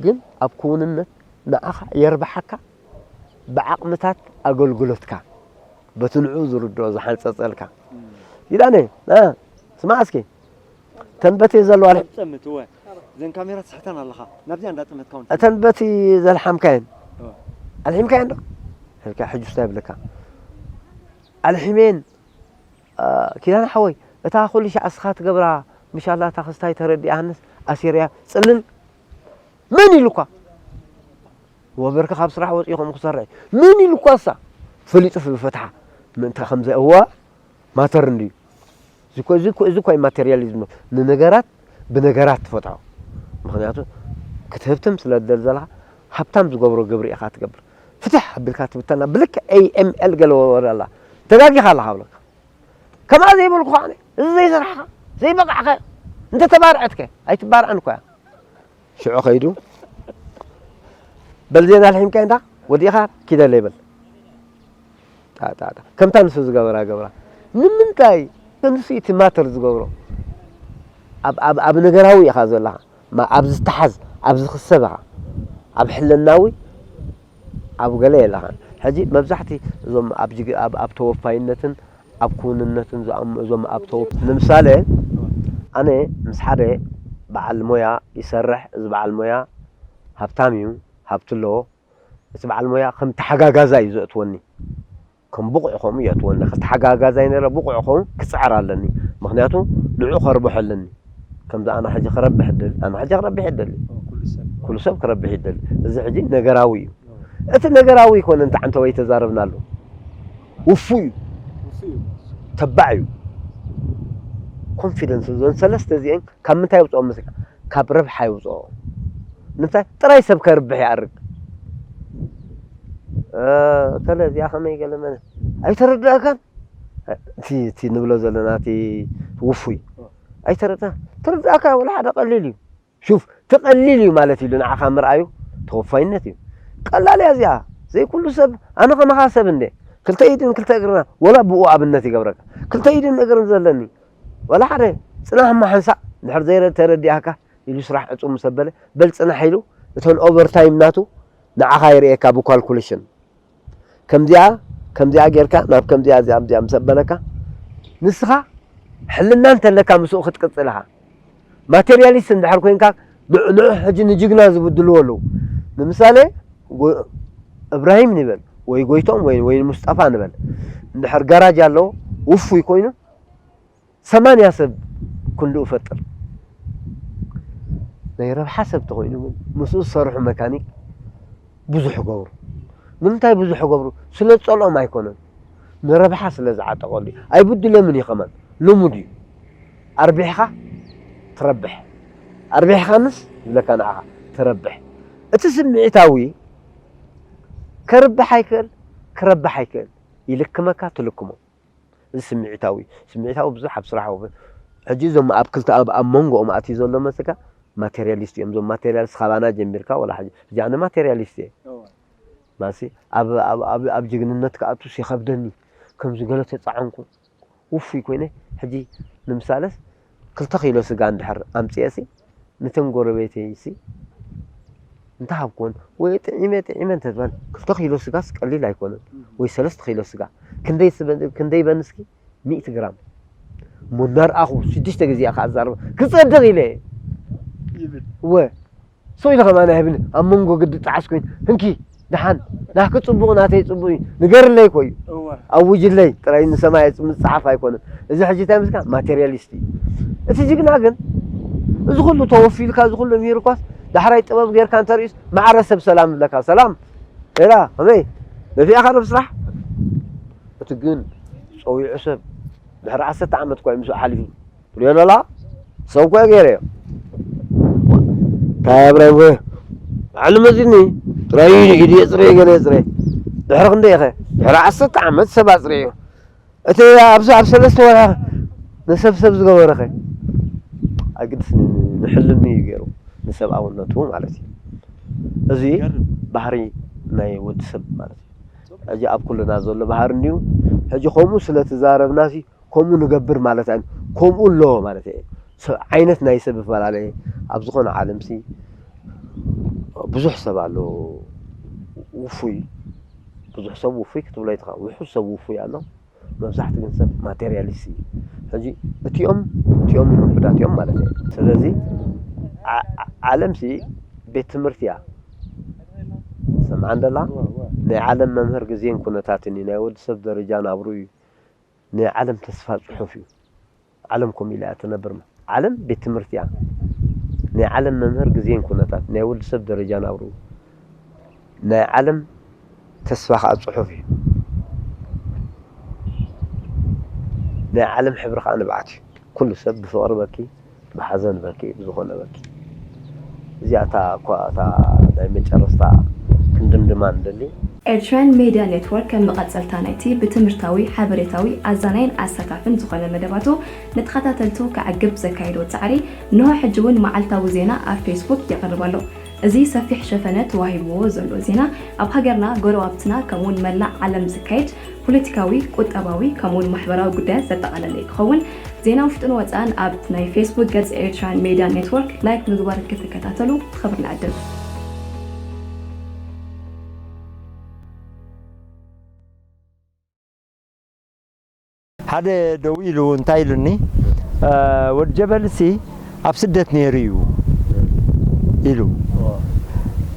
ግን ኣብ ክውንነት ንዓኻ የርብሓካ ብዓቕምታት ኣገልግሎትካ፣ በቲ ንዕኡ ዝርድኦ ዝሓንጸጸልካ። እም። ኪዳነ፣ ና፣ ስማዕ እስኪ። እተን በቲ ዘለዋ ል-፣ ጠምት፣ እወ። እዘን ካሜራ ትስሕተን ኣለኻ። ናብዚኣ እንዳጠመትካ እውን እተን በቲ ዘልሓምካየን። እወ። ኣልሒምካዮ እንዶ? ሕልካ ሕጂ ስታይ ብለካ ኣልሒሜን። ኪዳን ሓወይ፣ እታ ኩሉ ሻዕ እስኻ ትገብራ ምሻላ እታ ክስታይ ተረዲኣንስ ኣሲርያ ጽልል። መን ኢሉኳ? ወበርካ ካብ ስራሕ ወፂኡ ከምኡ ክሰርሕ እዩ። መን ኢሉኳ? እሳ ፈሊጡ ብፈትሓ ምእንታ ከምዚ እዋ ማተር እንድዩ። እዚ እኮ- እዚ እኮ- እዚ እኮ እዩ ማቴሪያሊዝም። ንነገራት ብነገራት ትፈትሖ። ምክንያቱ ክትህብትም ስለ ትደሊ ዘለካ ሃብታም ዝገብሮ ግብሪ ኢኻ ትገብር። ፍትሕ ኣቢልካ ትብተና ብልክዕ ኤምኤል ገለ ወረ ኣላ። ተጋጊኻ ኣለኻ ብለካ። ከምኣ ዘይበልኩ ኣነ እዚ ዘይሰራሕካ ዘይበቃዕካ እንተ ተባርዐትከ ኣይትባርዐን እኮ እያ። ሽዑ ከይዱ በል ዜና ኣልሒምካ እንዳ ወዲኻ ኪደለ ይበል። ከምታ ንሱ ዝገበራ ገብራ። ንምንታይ ንሱ እቲ ማተር ዝገብሮ? ኣብ- ኣብ- ኣብ ነገራዊ ኢኻ ዘለኻ። ኣብ ዝተሓዝ ኣብ ዝኽሰብ ኢኻ። ኣብ ሕልናዊ ኣብ ገለ የለኻን። ሕጂ መብዛሕቲ እዞም ኣብ ተወፋይነትን ኣብ ክውንነትን እዞም ኣብ ተወ- ንምሳሌ ኣነ ምስ ሓደ በዓል ሞያ ይሰርሕ። እዚ በዓል ሞያ ሃብታም እዩ፣ ሃብቲ ኣለዎ። እቲ በዓል ሞያ ከም ተሓጋጋዛ እዩ ዘእትወኒ። ከም ብቑዕ ከምኡ የእትወኒ። ክተሓጋጋዛይ ነረ ብቑዕ ከውን ክፅዕር ኣለኒ። ምክንያቱ ንዑ ከርብሖ ኣለኒ። ከምዚ ኣነ ሕጂ ክረብሕ ይደሊ፣ ኣነ ሕጂ ክረብሕ ይደሊ። ኩሉ ሰብ ክረብሕ ይደሊ። እዚ ሕጂ ነገራዊ እዩ። እቲ ነገራዊ ይኮነ እንተ ዓንተወይ ተዛረብናሉ። ውፉ እዩ። ተባዕ እዩ። ኮንፊደንስ እዞን ሰለስተ እዚአን ካብ ምንታይ ውፅኦ መስልካ? ካብ ረብሓ ይውፅኦ። ንምንታይ ጥራይ ሰብ ከርብሕ ይኣርግ። ከለ እዚኣ ከመይ ገለ መለ ኣይተረዳእካን። እቲ ንብሎ ዘለና እቲ ውፉይ ኣይተረዳ ትርዳእካ ወላ ሓደ ቀሊል እዩ። ሹፍ ትቐሊል እዩ ማለት ኢሉ ንዓኻ ምርኣዩ ተወፋይነት እዩ። ቀላል እያ እዚኣ። ዘይኩሉ ሰብ ኣነ ከማኻ ሰብ እንደ ክልተ ኢድን ክልተ እግርና ወላ ብኡ ኣብነት ይገብረካ። ክልተ ኢድን እግርን ዘለኒ ወላ ሓደ ጽናሕማ ሓንሳእ ድሕር ዘይረ ተረዲኣካ ኢሉ ስራሕ ዕጹ ምስ ኣበለ በል ጽናሕ ኢሉ እተን ኦቨርታይም ናቱ ንዓኻ የርእየካ ብኳልኩሌሽን። ከምዚኣ ከምዚኣ ጌርካ ናብ ከምዚኣ እዚኣ እዚኣ ምስ ኣበለካ ንስኻ ሕልና እንተለካ ምስኡ ክትቅጽል ኢኻ። ማቴሪያሊስት እንድሕር ኮይንካ ንዕ- ንዕ ሕጂ ንጅግና ዝብድልዎ ኣለዉ። ንምሳሌ ጎ- እብራሂም ንበል ወይ ጎይቶም ወይ ወይ ሙስጠፋ ንበል እንድሕር ጋራጅ ኣለዎ ውፉይ ኮይኑ ሰማንያ ሰብ ክንድኡ ፈጥር ናይ ረብሓ ሰብ ተኮይኑ እውን ምስኡ ዝሰርሑ መካኒክ ብዙሕ ገብሩ። ንምንታይ ብዙሕ ገብሩ? ስለ ዝጸልኦም ኣይኮነን፣ ንረብሓ ስለ ዝዓጠቐሉ እዩ። ኣይብድለምን እዩ ከማን ልሙድ እዩ። ኣርቢሕኻ ትረብሕ፣ ኣርቢሕኻንስ ይብለካ ንዓኻ ትረብሕ። እቲ ስምዒታዊ ከርብሕ ኣይክእል ክረብሕ ኣይክእል ይልክመካ ትልክሞ። እዚ ስምዒታዊ እዩ። ስምዒታዊ ብዙሕ ኣብ ስራሕ ውፍር። ሕጂ እዞም ኣብ ክልተ ኣብ ኣብ መንጎኦም ኣትዩ ዘሎ መስልካ ማቴሪያሊስት እዮም። እዞም ማቴሪያሊስት ካባና ጀሚርካ ወላ ሕጂ ሕጂ ኣነ ማቴሪያሊስት እየ። እወ። ማሲ ኣብ ኣብ ኣብ ኣብ ጅግንነት ክኣቱስ ይኸብደኒ። ከምዚ ገለ ተጻዕንኩ ውፉይ ኮይነ ሕጂ ንምሳለስ ክልተ ኪሎ ስጋ እንድሕር ኣምጽኤሲ ነተን ጎረቤተይሲ እንተሃብኩወን ወይ ጥዒመ ጥዒመ እንተትበል ክልተ ኪሎ ስጋስ ቀሊል ኣይኮነን። ወይ ሰለስተ ኪሎ ስጋ ክንደይ ስበ- ክንደይ ይበን እስኪ ሚእቲ ግራም እሞ እናርኣኹ ሽዱሽተ ግዜ እያ ከኣ ዝዛረብ ክጸድቕ ኢለ እየ። ይብል። እወ ሰው ኢለ ከማን ኣይህብን ኣብ መንጎ ግዲ ጣዓስ ኮይኑ ህንኪ ደሓን ናህኪ ጽቡቕ ናተይ ጽቡቕ እዩ ንገርለይ እኮ እዩ እወ ኣውጅለይ ጥራይ ንሰማይ ምጽሓፍ ኣይኮነን። እዚ ሕጂ እንታይ ምስካ ማቴሪያሊስት እዩ። እቲ ጅግና ግን እዚ ኩሉ ተወፊልካ እዚ ኩሉ ምሂርኳስ ዳሕራይ ጥበብ ጌርካ እንተርእዩስ ማዕረ ሰብ ሰላም ይብለካ ሰላም ሌላ ከመይ ነፊኣኻ ዶ ብስራሕ እቲ ግን ጸዊዑ ሰብ ድሕሪ ዓሰርተ ዓመት እኳ እዩ ምስኡ ሓሊፉ ትሪኦ ኣለኻ ሰብ እኳ ገይረዮ እንታይ ኣብራሂም ከ ባዕሉ መዚኒ ጥራይ ኢዱ የፅረየ ገለ የፅረየ ድሕሪ ክንደይ ኢኸ ድሕሪ ዓሰርተ ዓመት ሰብ ኣፅረዮ እቲ ኣብዚ ኣብ ሰለስተ ወርሒ ንሰብ ሰብ ዝገበረኸ ኣግድስ ንሕልሚ እዩ ገይሩ ንሰብኣውነቱ ማለት እዩ። እዚ ባህሪ ናይ ወዲ ሰብ ማለት እዩ። ሕጂ ኣብ ኩልና ዘሎ ባህሪ እንድዩ። ሕጂ ከምኡ ስለ ትዛረብናሲ ከምኡ ንገብር ማለት ኣይ ከምኡ ኣሎ ማለት እየ። ሰብ ዓይነት ናይ ሰብ ይፈላለ ኣብ ዝኾነ ዓለምሲ ብዙሕ ሰብ ኣሎ ውፉይ ብዙሕ ሰብ ውፉይ ክትብሎ ይትኻ ውሑድ ሰብ ውፉይ ኣሎ። መብዛሕቲ ግን ሰብ ማቴሪያሊስት እዩ። ሕጂ እቲኦም እቲኦም ውሑዳት እዮም ማለት እዩ። ስለዚ ዓለምሲ ቤት ትምህርቲ እያ። ሰምዓን ደላ? ናይ ዓለም መምህር ግዜን ኩነታትን እዩ። ናይ ወዲ ሰብ ደረጃ ናብሩ እዩ። ናይ ዓለም ተስፋ ጽሑፍ እዩ። ዓለም ከምኡ ኢላ እያ ትነብር። ዓለም ቤት ትምህርቲ እያ። ናይ ዓለም መምህር ግዜን ኩነታት፣ ናይ ወዲ ሰብ ደረጃ ናብሩ፣ ናይ ዓለም ተስፋ ከኣ ጽሑፍ እዩ። ናይ ዓለም ሕብሪ ከኣ ንብዓት እዩ። ኩሉ ሰብ ብፍቕሪ በኪ፣ ብሓዘን በኪ፣ ብዝኾነ በኪ። እዚኣ እታ እኳ እታ ናይ መጨረስታ ክንድምድማ ንደሊ። ኤርትራን ሜድያ ኔትወርክ ከም መቐጸልታ ናይቲ ብትምህርታዊ፣ ሓበሬታዊ፣ ኣዛናይን ኣሳታፍን ዝኾነ መደባቱ ንተኸታተልቱ ከዕግብ ዘካየዶ ጻዕሪ እንሆ ሕጂ እውን መዓልታዊ ዜና ኣብ ፌስቡክ የቕርብ ኣሎ። እዚ ሰፊሕ ሸፈነ ተዋሂብዎ ዘሎ ዜና ኣብ ሃገርና፣ ጎረባብትና ከምኡውን መላእ ዓለም ዝካየድ ፖለቲካዊ፣ ቁጠባዊ ከምኡውን ማሕበራዊ ጉዳያት ዘጠቓለለ ክኸውን ዜና ውሽጥን ወጻእን ኣብ ናይ ፌስቡክ ገጽ ኤርትራን ሜድያ ኔትወርክ ላይክ ምግባር ክትከታተሉ ብኽብሪ ንዕድም። ሓደ ደው ኢሉ እንታይ ኢሉኒ፣ "እ፣ ወዲ ጀበልሲ ኣብ ስደት ነይሩ እዩ" ኢሉ።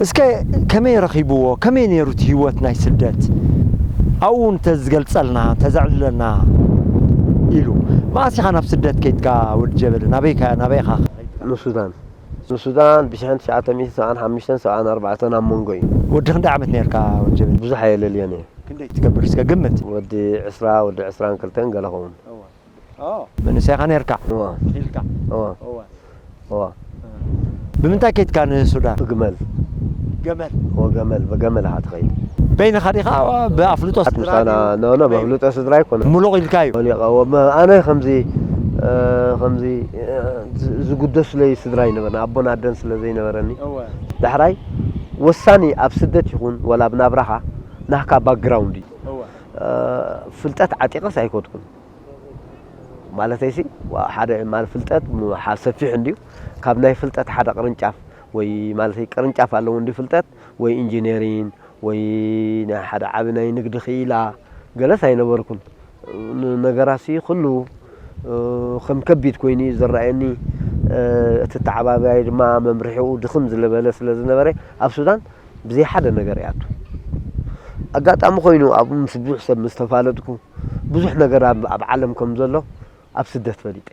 እስከ ከመይ ረኺብዎ? ከመይ ነይሩ እቲ ህይወት ናይ ስደት? ኣብኡ እውን ተዝገልጸልና፣ ተዘዕልለና ኢሉ። መኣስ ኢኻ ናብ ስደት ከይድካ ወዲ ጀበል? ናበይ ከ-፣ ናበይ ኢኻ? ንሱዳን። ንሱዳን ብሽሕን ትሽዓተ ሚእትን ሰብዓን ሓሙሽተን ሰብዓን ኣርባዕተን ኣብ መንጎ እዩ። ወዲ ክንደይ ዓመት ነርካ ወዲ ጀበል? ብዙሕ ኣየለልዮን እየ። ክንደይ ትገብር እስከ ግምት? ወዲ ዕስራ፣ ወዲ ዕስራን ክልተን ገለ ኸውን። እወ። ኦ። መንእሰይ ኢኻ ነርካ? እወ። ኢልካ? እወ። እወ። እወ። እ። ብምንታይ ከይድካ ንሱዳን? ብግመል። ገመል? እወ፣ ገመል፣ ብገመል ኢኻ ትኸይድ። በይንኻ ዲኻ ብኣፍልጦ ስድራ ምሳና፣ ድዩ? ኖ፣ ኖ፣ በይኑ? ብኣፍልጦ ስድራ ኣይኮነን። ሙሉቕ ኢልካ እዩ? ሞሊቐ፣ እወ፣ መ-፣ ኣነ ከምዚ፣ እ፣ ከምዚ፣ እ፣ ዝ-፣ ዝጉደሱለይ ስድራ ኣይነበረን። ኣቦን ኣደን ስለ ዘይነበረኒ። እወ። ዳሕራይ ወሳኒ ኣብ ስደት ይኹን ወላ ኣብ ናብራኻ ናህካ ባክግራውንድ እዩ። እወ። እ፣ ፍልጠት ዓጢቐስ ኣይኮድኩን። ማለተይሲ፣ ዋ-፣ ሓደ፣ ማለት፣ ፍልጠት ም-፣ ሓ-፣ ሰፊሕ እንድዩ። ካብ ናይ ፍልጠት ሓደ ቅርንጫፍ ወይ፣ ማለተይ፣ ቅርንጫፍ ኣለዎ እንድዩ ፍልጠት፣ ወይ ኢንጂነሪን፣ ወይ ናይ ሓደ ዓቢ ናይ ንግዲ ክኢላ፣ ገለስ ኣይነበርኩን። ን-፣ ነገራሲ ኩሉ፣ እ፣ ከም ከቢድ ኮይኑ እዩ ዝረኣየኒ። እ፣ እቲ ተዓባባይ ድማ መምርሒኡ ድኽም ዝለበለ ስለ ዝነበረ፣ ኣብ ሱዳን ብዘይ ሓደ ነገር ይኣቱ። ኣጋጣሚ ኮይኑ ኣብኡ ምስ ብዙሕ ሰብ ምስ ተፋለጥኩ፣ ብዙሕ ነገር ኣብ፣ ኣብ ዓለም ከም ዘሎ ኣብ ስደት ፈሊጠ።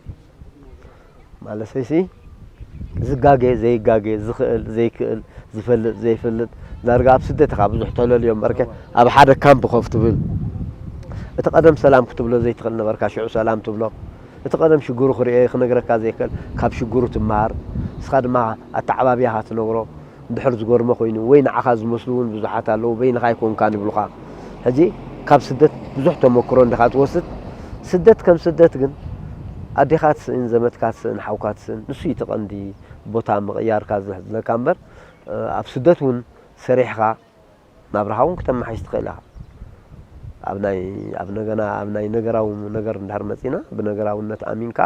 ማለተይሲ፣ ዝጋገ፣ ዘይጋገ፣ ዝኽእል፣ ዘይክእል፣ ዝፈልጥ፣ ዘይፈልጥ፣ ዳርጋ ኣብ ስደት ኢኻ ብዙሕ ተለልዮ እምበርከ፣ ኣብ ሓደ ካምፕ ኮፍ ትብል። እቲ ቀደም ሰላም ክትብሎ ዘይትኽእል ነበርካ፣ ሽዑ ሰላም ትብሎ። እቲ ቀደም ሽግሩ ክርእዮ፣ ክነግረካ ዘይክእል፣ ካብ ሽግሩ ትመሃር። ንስኻ ድማ ኣተዓባብያኻ ትነግሮ። እንድሕር ዝገርሞ ኮይኑ፣ ወይ ንዓኻ ዝመስሉ እውን ብዙሓት ኣለዉ፣ በይንኻ ኣይኮንካን ይብሉኻ። ሕጂ ካብ ስደት ብዙሕ ተመክሮ እንዲኻ ትወስድ። ስደት ከም ስደት ግን፣ ኣዴኻ ትስእን፣ ዘመድካ ትስእን፣ ሓውካ ትስእን፣ ንሱ እዩ እቲ ቀንዲ ቦታ ምቕያርካ ዘሕዝነካ እምበር፣ እ፣ ኣብ ስደት እውን ሰሪሕኻ ናብራኻ እውን ክተመሓይሽ ትኽእል ኢኻ። ኣብ ናይ፣ ኣብ ነገና-፣ ኣብ ናይ ነገራዊ ነገር እንድሕር መጺና፣ ብነገራውነት ኣሚንካ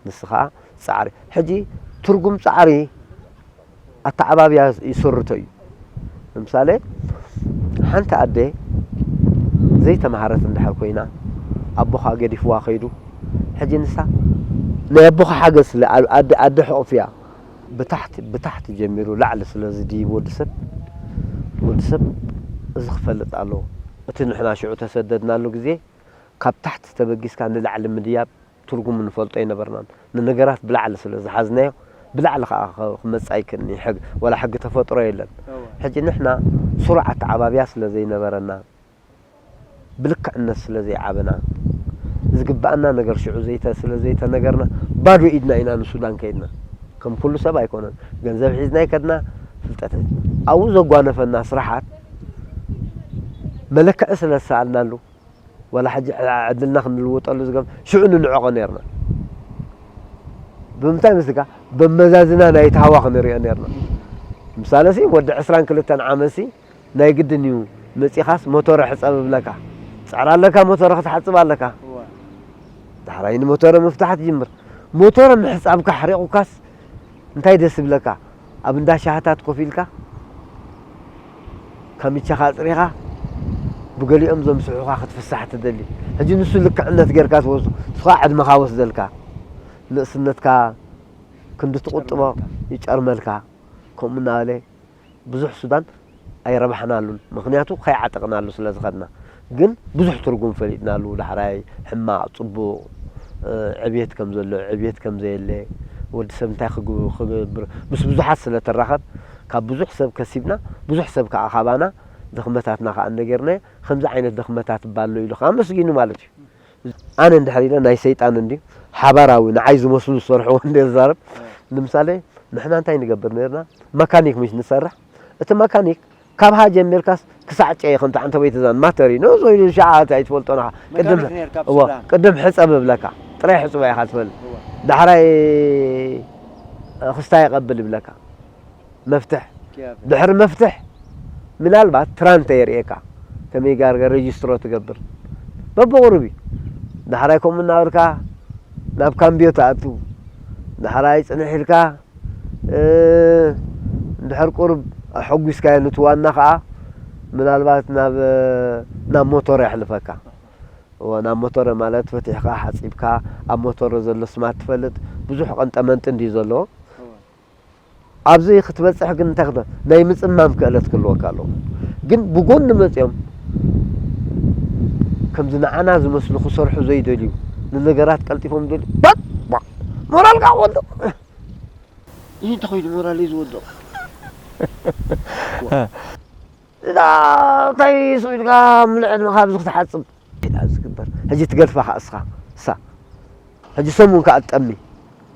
ንስኻ ጻዕሪ። ሕጂ ትርጉም ጻዕሪ ኣተዓባብያ ይሰርቶ እዩ። ንምሳሌ፣ ሓንቲ ኣደ ዘይተምሃረት እንድሕር ኮይና፣ ኣቦኻ ገዲፍዋ ከይዱ፣ ሕጂ ንሳ ናይ ኣቦኻ ሓገዝ ስለ-፣ ኣብ ኣደ፣ ኣደ ሕቑፍ እያ። ብታሕቲ፣ ብታሕቲ ጀሚሩ ላዕሊ ስለ ዝድይብ ወዲ ሰብ፣ ወዲ ሰብ እዚ ክፈልጥ ኣለዎ። እቲ ንሕና ሽዑ ተሰደድናሉ ግዜ፣ ካብ ታሕቲ ተበጊስካ ንላዕሊ ምድያብ ትርጉሙ ንፈልጦ ኣይነበርናን። ንነገራት ብላዕሊ ስለ ዝሓዝናዮ፣ ብላዕሊ ከኣ ኸ-፣ ክመጽእ ኣይክእልን እዩ። ሕግ-፣ ወላ ሕጊ ተፈጥሮ የለን። እወ። ሕጂ ንሕና ስሩዕ ኣተዓባብያ ስለ ዘይነበረና፣ ብልክዕነት ስለ ዘይዓበና፣ ዝግብኣና ነገር ሽዑ ዘይተ-፣ ስለ ዘይተነገርና፣ ባዶ ኢድና ኢና ንሱዳን ከይድና። ከም ኩሉ ሰብ ኣይኮነን። ገንዘብ ሒዝና ኣይከድና፣ ፍልጠት። ኣብኡ ዘጓነፈና ስራሓት መለክዒ ስለ ዝሰኣልናሉ፣ ዋላ ሕጂ ዕ-፣ ዕድልና ክንልውጠሉ ዝገብ-፣ ሽዑ ንንዕቆ ነርና። ብምንታይ ምስልካ? በመዛዝና ናይቲ ሃዋ ክንሪኦ ነርና። ምሳለሲ ወዲ ዕስራን ክልተን ዓመትሲ ናይ ግድን እዩ መጺኻስ ሞቶረ ሕጸብ እብለካ። ጸዕራ ኣለካ፣ ሞቶረ ክትሓጽብ ኣለካ። እዋ። ዳሕራይ ንሞቶረ ምፍታሕ ትጅምር። ሞቶረ ምሕጻብካ ኣሕሪቑካስ እንታይ ደስ ይብለካ? ኣብ እንዳ ሻህታት ኮፍ ኢልካ፣ ካሚቻኻ ኣጽሪኻ፣ ብገሊኦም ዘምስሑኻ ክትፍሳሕ ትደሊ። ሕጂ ንሱ ልክዕነት ጌርካ ትወስዶ፣ ንሱ ኸኣ ዕድመኻ ወስደልካ። ንእስነትካ ክንዲ ትቑጥቦ ይጨርመልካ። ከምኡ እናበለ ብዙሕ ሱዳን ኣይረባሕናሉን። ምኽንያቱ ከይዓጠቕናሉ ስለ ዝኸድና። ግን ብዙሕ ትርጉም ፈሊጥናሉ። ዳሕራይ ሕማቕ፣ ጽቡቕ፣ እ፣ ዕብየት ከም ዘሎ፣ ዕብየት ከም ዘየለ፣ ወዲ ሰብ እንታይ ክግ-፣ ክገብር፣ ምስ ብዙሓት ስለ ትራኸብ፣ ካብ ብዙሕ ሰብ ከሲብና፣ ብዙሕ ሰብ ከኣ ካባና ድኽመታትና ከኣ እንደገርናዮ፣ ከምዚ ዓይነት ድኽመታት እባ ኣሎ ኢሉ ከኣ ኣመስጊኑ ማለት እዩ። ኣነ እንድሕር ኢለ ናይ ሰይጣን እንድዩ፣ ሓባራዊ ንዓይ ዝመስሉ ዝሰርሕዎ እንደ ዝዛረብ። ንምሳሌ ንሕና እንታይ ንገብር ነርና? መካኒክ ምሽ ንሰርሕ። እቲ መካኒክ ካብ ሃ ጀሚርካስ ክሳዕ ጨ ከም ተዓንተ ወይ ትዛን ማተሪ ነው ዞይ ሻዓ እንታይ ትፈልጦ ናኻ። ቅድም መካኒክ ነርካ ኣብ እዎ፣ ሱዳን? ቅድም ሕጸብ እብለካ። ጥራይ ሕጽባ ኢኻ ትፈልጥ። እዎ። ዳሕራይ ክስታ ይቐብል ይብለካ። መፍትሕ። ኪያብ። ድሕሪ መፍትሕ ምናልባት ትራን ተየርእየካ። ከመይ ጋር ሬጅስትሮ ትገብር። በብቑሩብ እዩ። ዳሕራይ ከምኡ እናበልካ ናብ ካምብዮ ትኣቱ። ዳሕራይ ጽንሕ ኢልካ፣ እ፣ እንድሕር ቁሩብ ኣሐጒስካዮ ነቲ ዋና ኸኣ ምናልባት ናብ፣ ናብ ሞቶር የሕልፈካ። እወ፣ ናብ ሞቶረ ማለት ፈቲሕካ፣ ሓጺብካ፣ ኣብ ሞቶረ ዘሎ ስማት ትፈልጥ፣ ብዙሕ ቀንጠመንጢ እንድዩ ዘለዎ። እወ። ኣብዚ ክትበጽሕ ግን እንታይ ክተ-፣ ናይ ምጽማም ክእለት ክህልወካ ኣለዎ። ግን ብጎኒ መጺኦም ከምዚ ንዓና ዝመስሉ ክሰርሑ ዘይደልዩ፣ ንነገራት ቀልጢፎም ዝደልዩ፣ ባቅ፣ ባቅ፣ ሞራልካ ክወድቕ። ይህ እንተኾይኑ ሞራለይ ዝወድቕ። እዛ እንታይ ስቕ ኢልካ ምሉእ ዕድመኻ ኣብዚ ክትሓጽብ? ኢላ ዝግበር። ሕጂ ትገድፋ ከኣ እስኻ፣ እሳ። ሕጂ ሰሙን ከኣ ትጠሚ።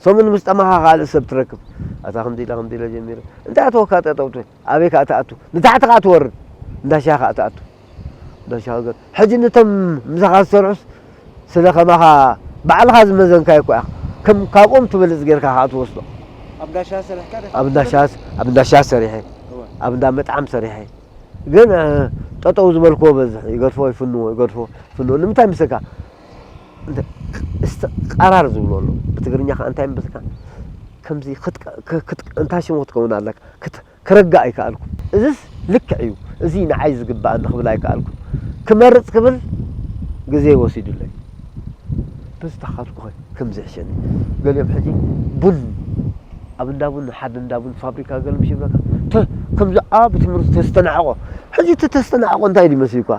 ሰሙን ምስ ጠማኻ ካልእ ሰብ ትረክብ። ኣታ ከምዚ ኢለ፣ ከምዚ ኢለ ጀሚረ። እንታይ ኣተወካ ጠጠው ትብል? ኣበይ ከኣ ትኣቱ? ንታሕቲ ከኣ ትወርድ። እንዳ ሻሂ ከኣ ትኣቱ። እንዳ ሻሂ ገ-፣ ሕጂ ነቶም ምሳኻ ዝሰርሑስ ስለ ከማኻ ባዕልኻ ዝመዘንካዮ እኮ ኢኻ። ከም ካብኦም ትበልጽ ጌርካ ከኣ ትወስዶ። ኣብ እንዳ ሻሂ ሰሪሕካ ዲኻ? ኣብ እንዳ ሻሂ፣ ኣብ እንዳ ሻሂ ሰሪሐ። እወ። ኣብ እንዳ መጥዓም ሰሪሐ። ግን፣ እ፣ ጠጠው ዝበልክዎ በዝሕ፣ ይገድፎ፣ ይፍንዎ፣ ይገድፎ፣ ይፍንዎ። ንምንታይ ምስልካ? እንተ-፣ እስተ-፣ ቀራር ዝብሎ ኣሎ። ብትግርኛ ከኣ እንታይ ምስልካ? ከምዚ ክትቀ-፣ ክ-፣ ክት-፣ እንታይ ሽሙ ክትከውን ኣለካ? ክት-፣ ክረግእ ኣይከኣልኩን። እዝስ ልክዕ እዩ፣ እዚ ንዓይ ዝግባእ ንኽብል ኣይከኣልኩን። ክመርጽ ክብል ግዜ ወሲዱለይ። በዚ ተኻትኩኸ ከም ዝሕሸኒ። ገሊኦም ሕጂ ቡን ኣብ እንዳ ቡን፣ ሓደ እንዳ ቡን ፋብሪካ ገለ ምሽ ይብለካ። ተ-፣ ከምዚ ኣብ ትምህርቲ ተስተናዕቆ። ሕጂ እቲ ተስተናዕቆ እንታይ ድዩ መሲልኳ?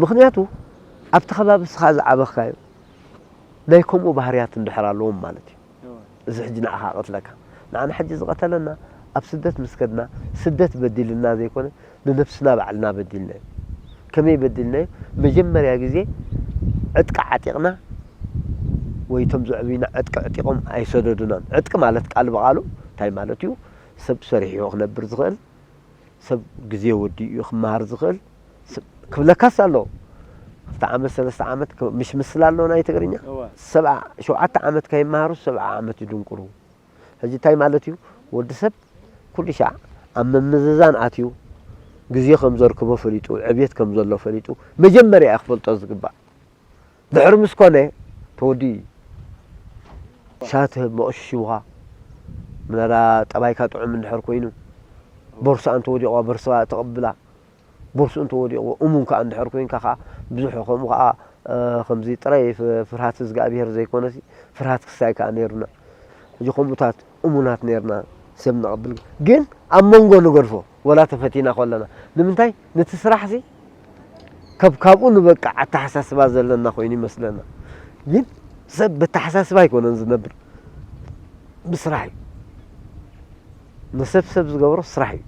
ምኽንያቱ ኣብቲ ከባቢ እስኻ ዝዓበኽካዮ ናይ ከምኡ ባህርያት እንድሕር ኣለዎም ማለት እዩ። እወ። እዚ ሕጂ ንዓኻ ቀትለካ። ንዓና ሕጂ ዝቐተለና ኣብ ስደት ምስ ከድና፣ ስደት በዲልና ዘይኮነ፣ ንነብስና ባዕልና በዲልናዮ። ከመይ በዲልናዮ? መጀመርያ ግዜ ዕጥቂ ዓጢቕና ወይ እቶም ዘዕብዩና ዕጥቂ ዕጢቖም ኣይሰደዱናን። ዕጥቂ ማለት ቃል ብቓሉ እንታይ ማለት እዩ? ሰብ ሰሪሑ ክነብር ዝኽእል፣ ሰብ ግዜ ወዲኡ ክመሃር ዝኽእል፣ ስ-፣ ክብለካስ ኣሎ። ክልተ ዓመት፣ ሰለስተ ዓመት ክ-፣ ምሽ ምስላ ኣሎ ናይ ትግርኛ። እወ። ሰብዓ፣ ሸውዓተ ዓመት ከይመሃሩ ሰብዓ ዓመት ይድንቁሩ። ሕጂ እንታይ ማለት እዩ? ወዲ ሰብ ኩሉ ሻዕ ኣብ ምምዝዛን ኣትዩ፣ ግዜ ከም ዘርክቦ ፈሊጡ፣ ዕብየት ከም ዘሎ ፈሊጡ፣ መጀመርያ እዩ ክፈልጦ ዝግባእ። ድሕሪ ምስ ኮነ ተወዲኡ እዩ። ሻት መቕሽሽውኻ፣ ምናዳ ጠባይካ ጥዑም እንድሕር ኮይኑ፣ ቦርሳ እንተወዲቑ፣ ቦርሳ ተቐብላ። ቦርስኡ እንተወዲቑ፣ እሙን ከኣ እንድሕር ኮይንካ ከኣ፣ ብዙሕ ከምኡ ከኣ፣ እ፣ ከምዚ ጥራይ ፍ-፣ ፍርሃት እግዚኣብሄር ዘይኮነሲ፣ ፍርሃት ክስታይ ከኣ ነይሩና። ሕጂ ከምኡታት እሙናት ነይርና፣ ሰብ ነቐብል። ግን ኣብ መንጎ ንገድፎ፣ ወላ ተፈቲና ከለና። ንምንታይ? ነቲ ስራሕሲ፣ ካብ፣ ካብኡ ንበቅዕ ኣተሓሳስባ ዘለና ኮይኑ ይመስለና። ግን ሰብ ብኣተሓሳስባ ኣይኮነን ዝነብር፣ ብስራሕ እዩ። ንሰብ ሰብ ዝገብሮ ስራሕ እዩ።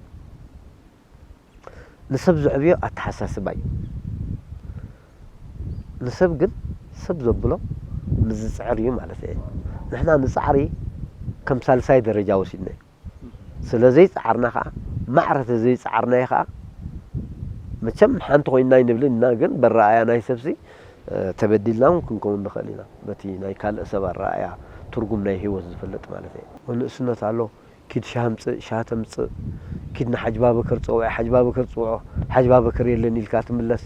ንሰብ ዘዕብዮ ኣተሓሳስባ እዩ። ንሰብ ግን ሰብ ዘብሎ ምስ ዝጽዕር እዩ ማለት እየ። ንሕና ንጻዕሪ ከም ሳልሳይ ደረጃ ወሲድናዮ። ስለ ዘይጸዓርና ከኣ፣ ማዕረ ተዘይጸዓርናዮ ከኣ፣ መቸም ሓንቲ ኮይንና ኣይንብልን ኢና፣ ግን በረኣያ ናይ ሰብሲ፣ እ፣ ተበዲልና እውን ክንከውን ንኽእል ኢና። በቲ ናይ ካልእ ሰብ ኣረኣእያ ትርጉም ናይ ህይወት ዝፍለጥ ማለት እየ። ንእስነት ኣሎ፣ ኪድ ሻሂ ኣምጽእ፣ ሻሂ ተምጽእ፣ ኪድ ንሓጅ ባበከር ጸውዐ፣ ሓጅ ባበከር ጽውዖ፣ ሓጅ ባበከር የለን ኢልካ ትምለስ።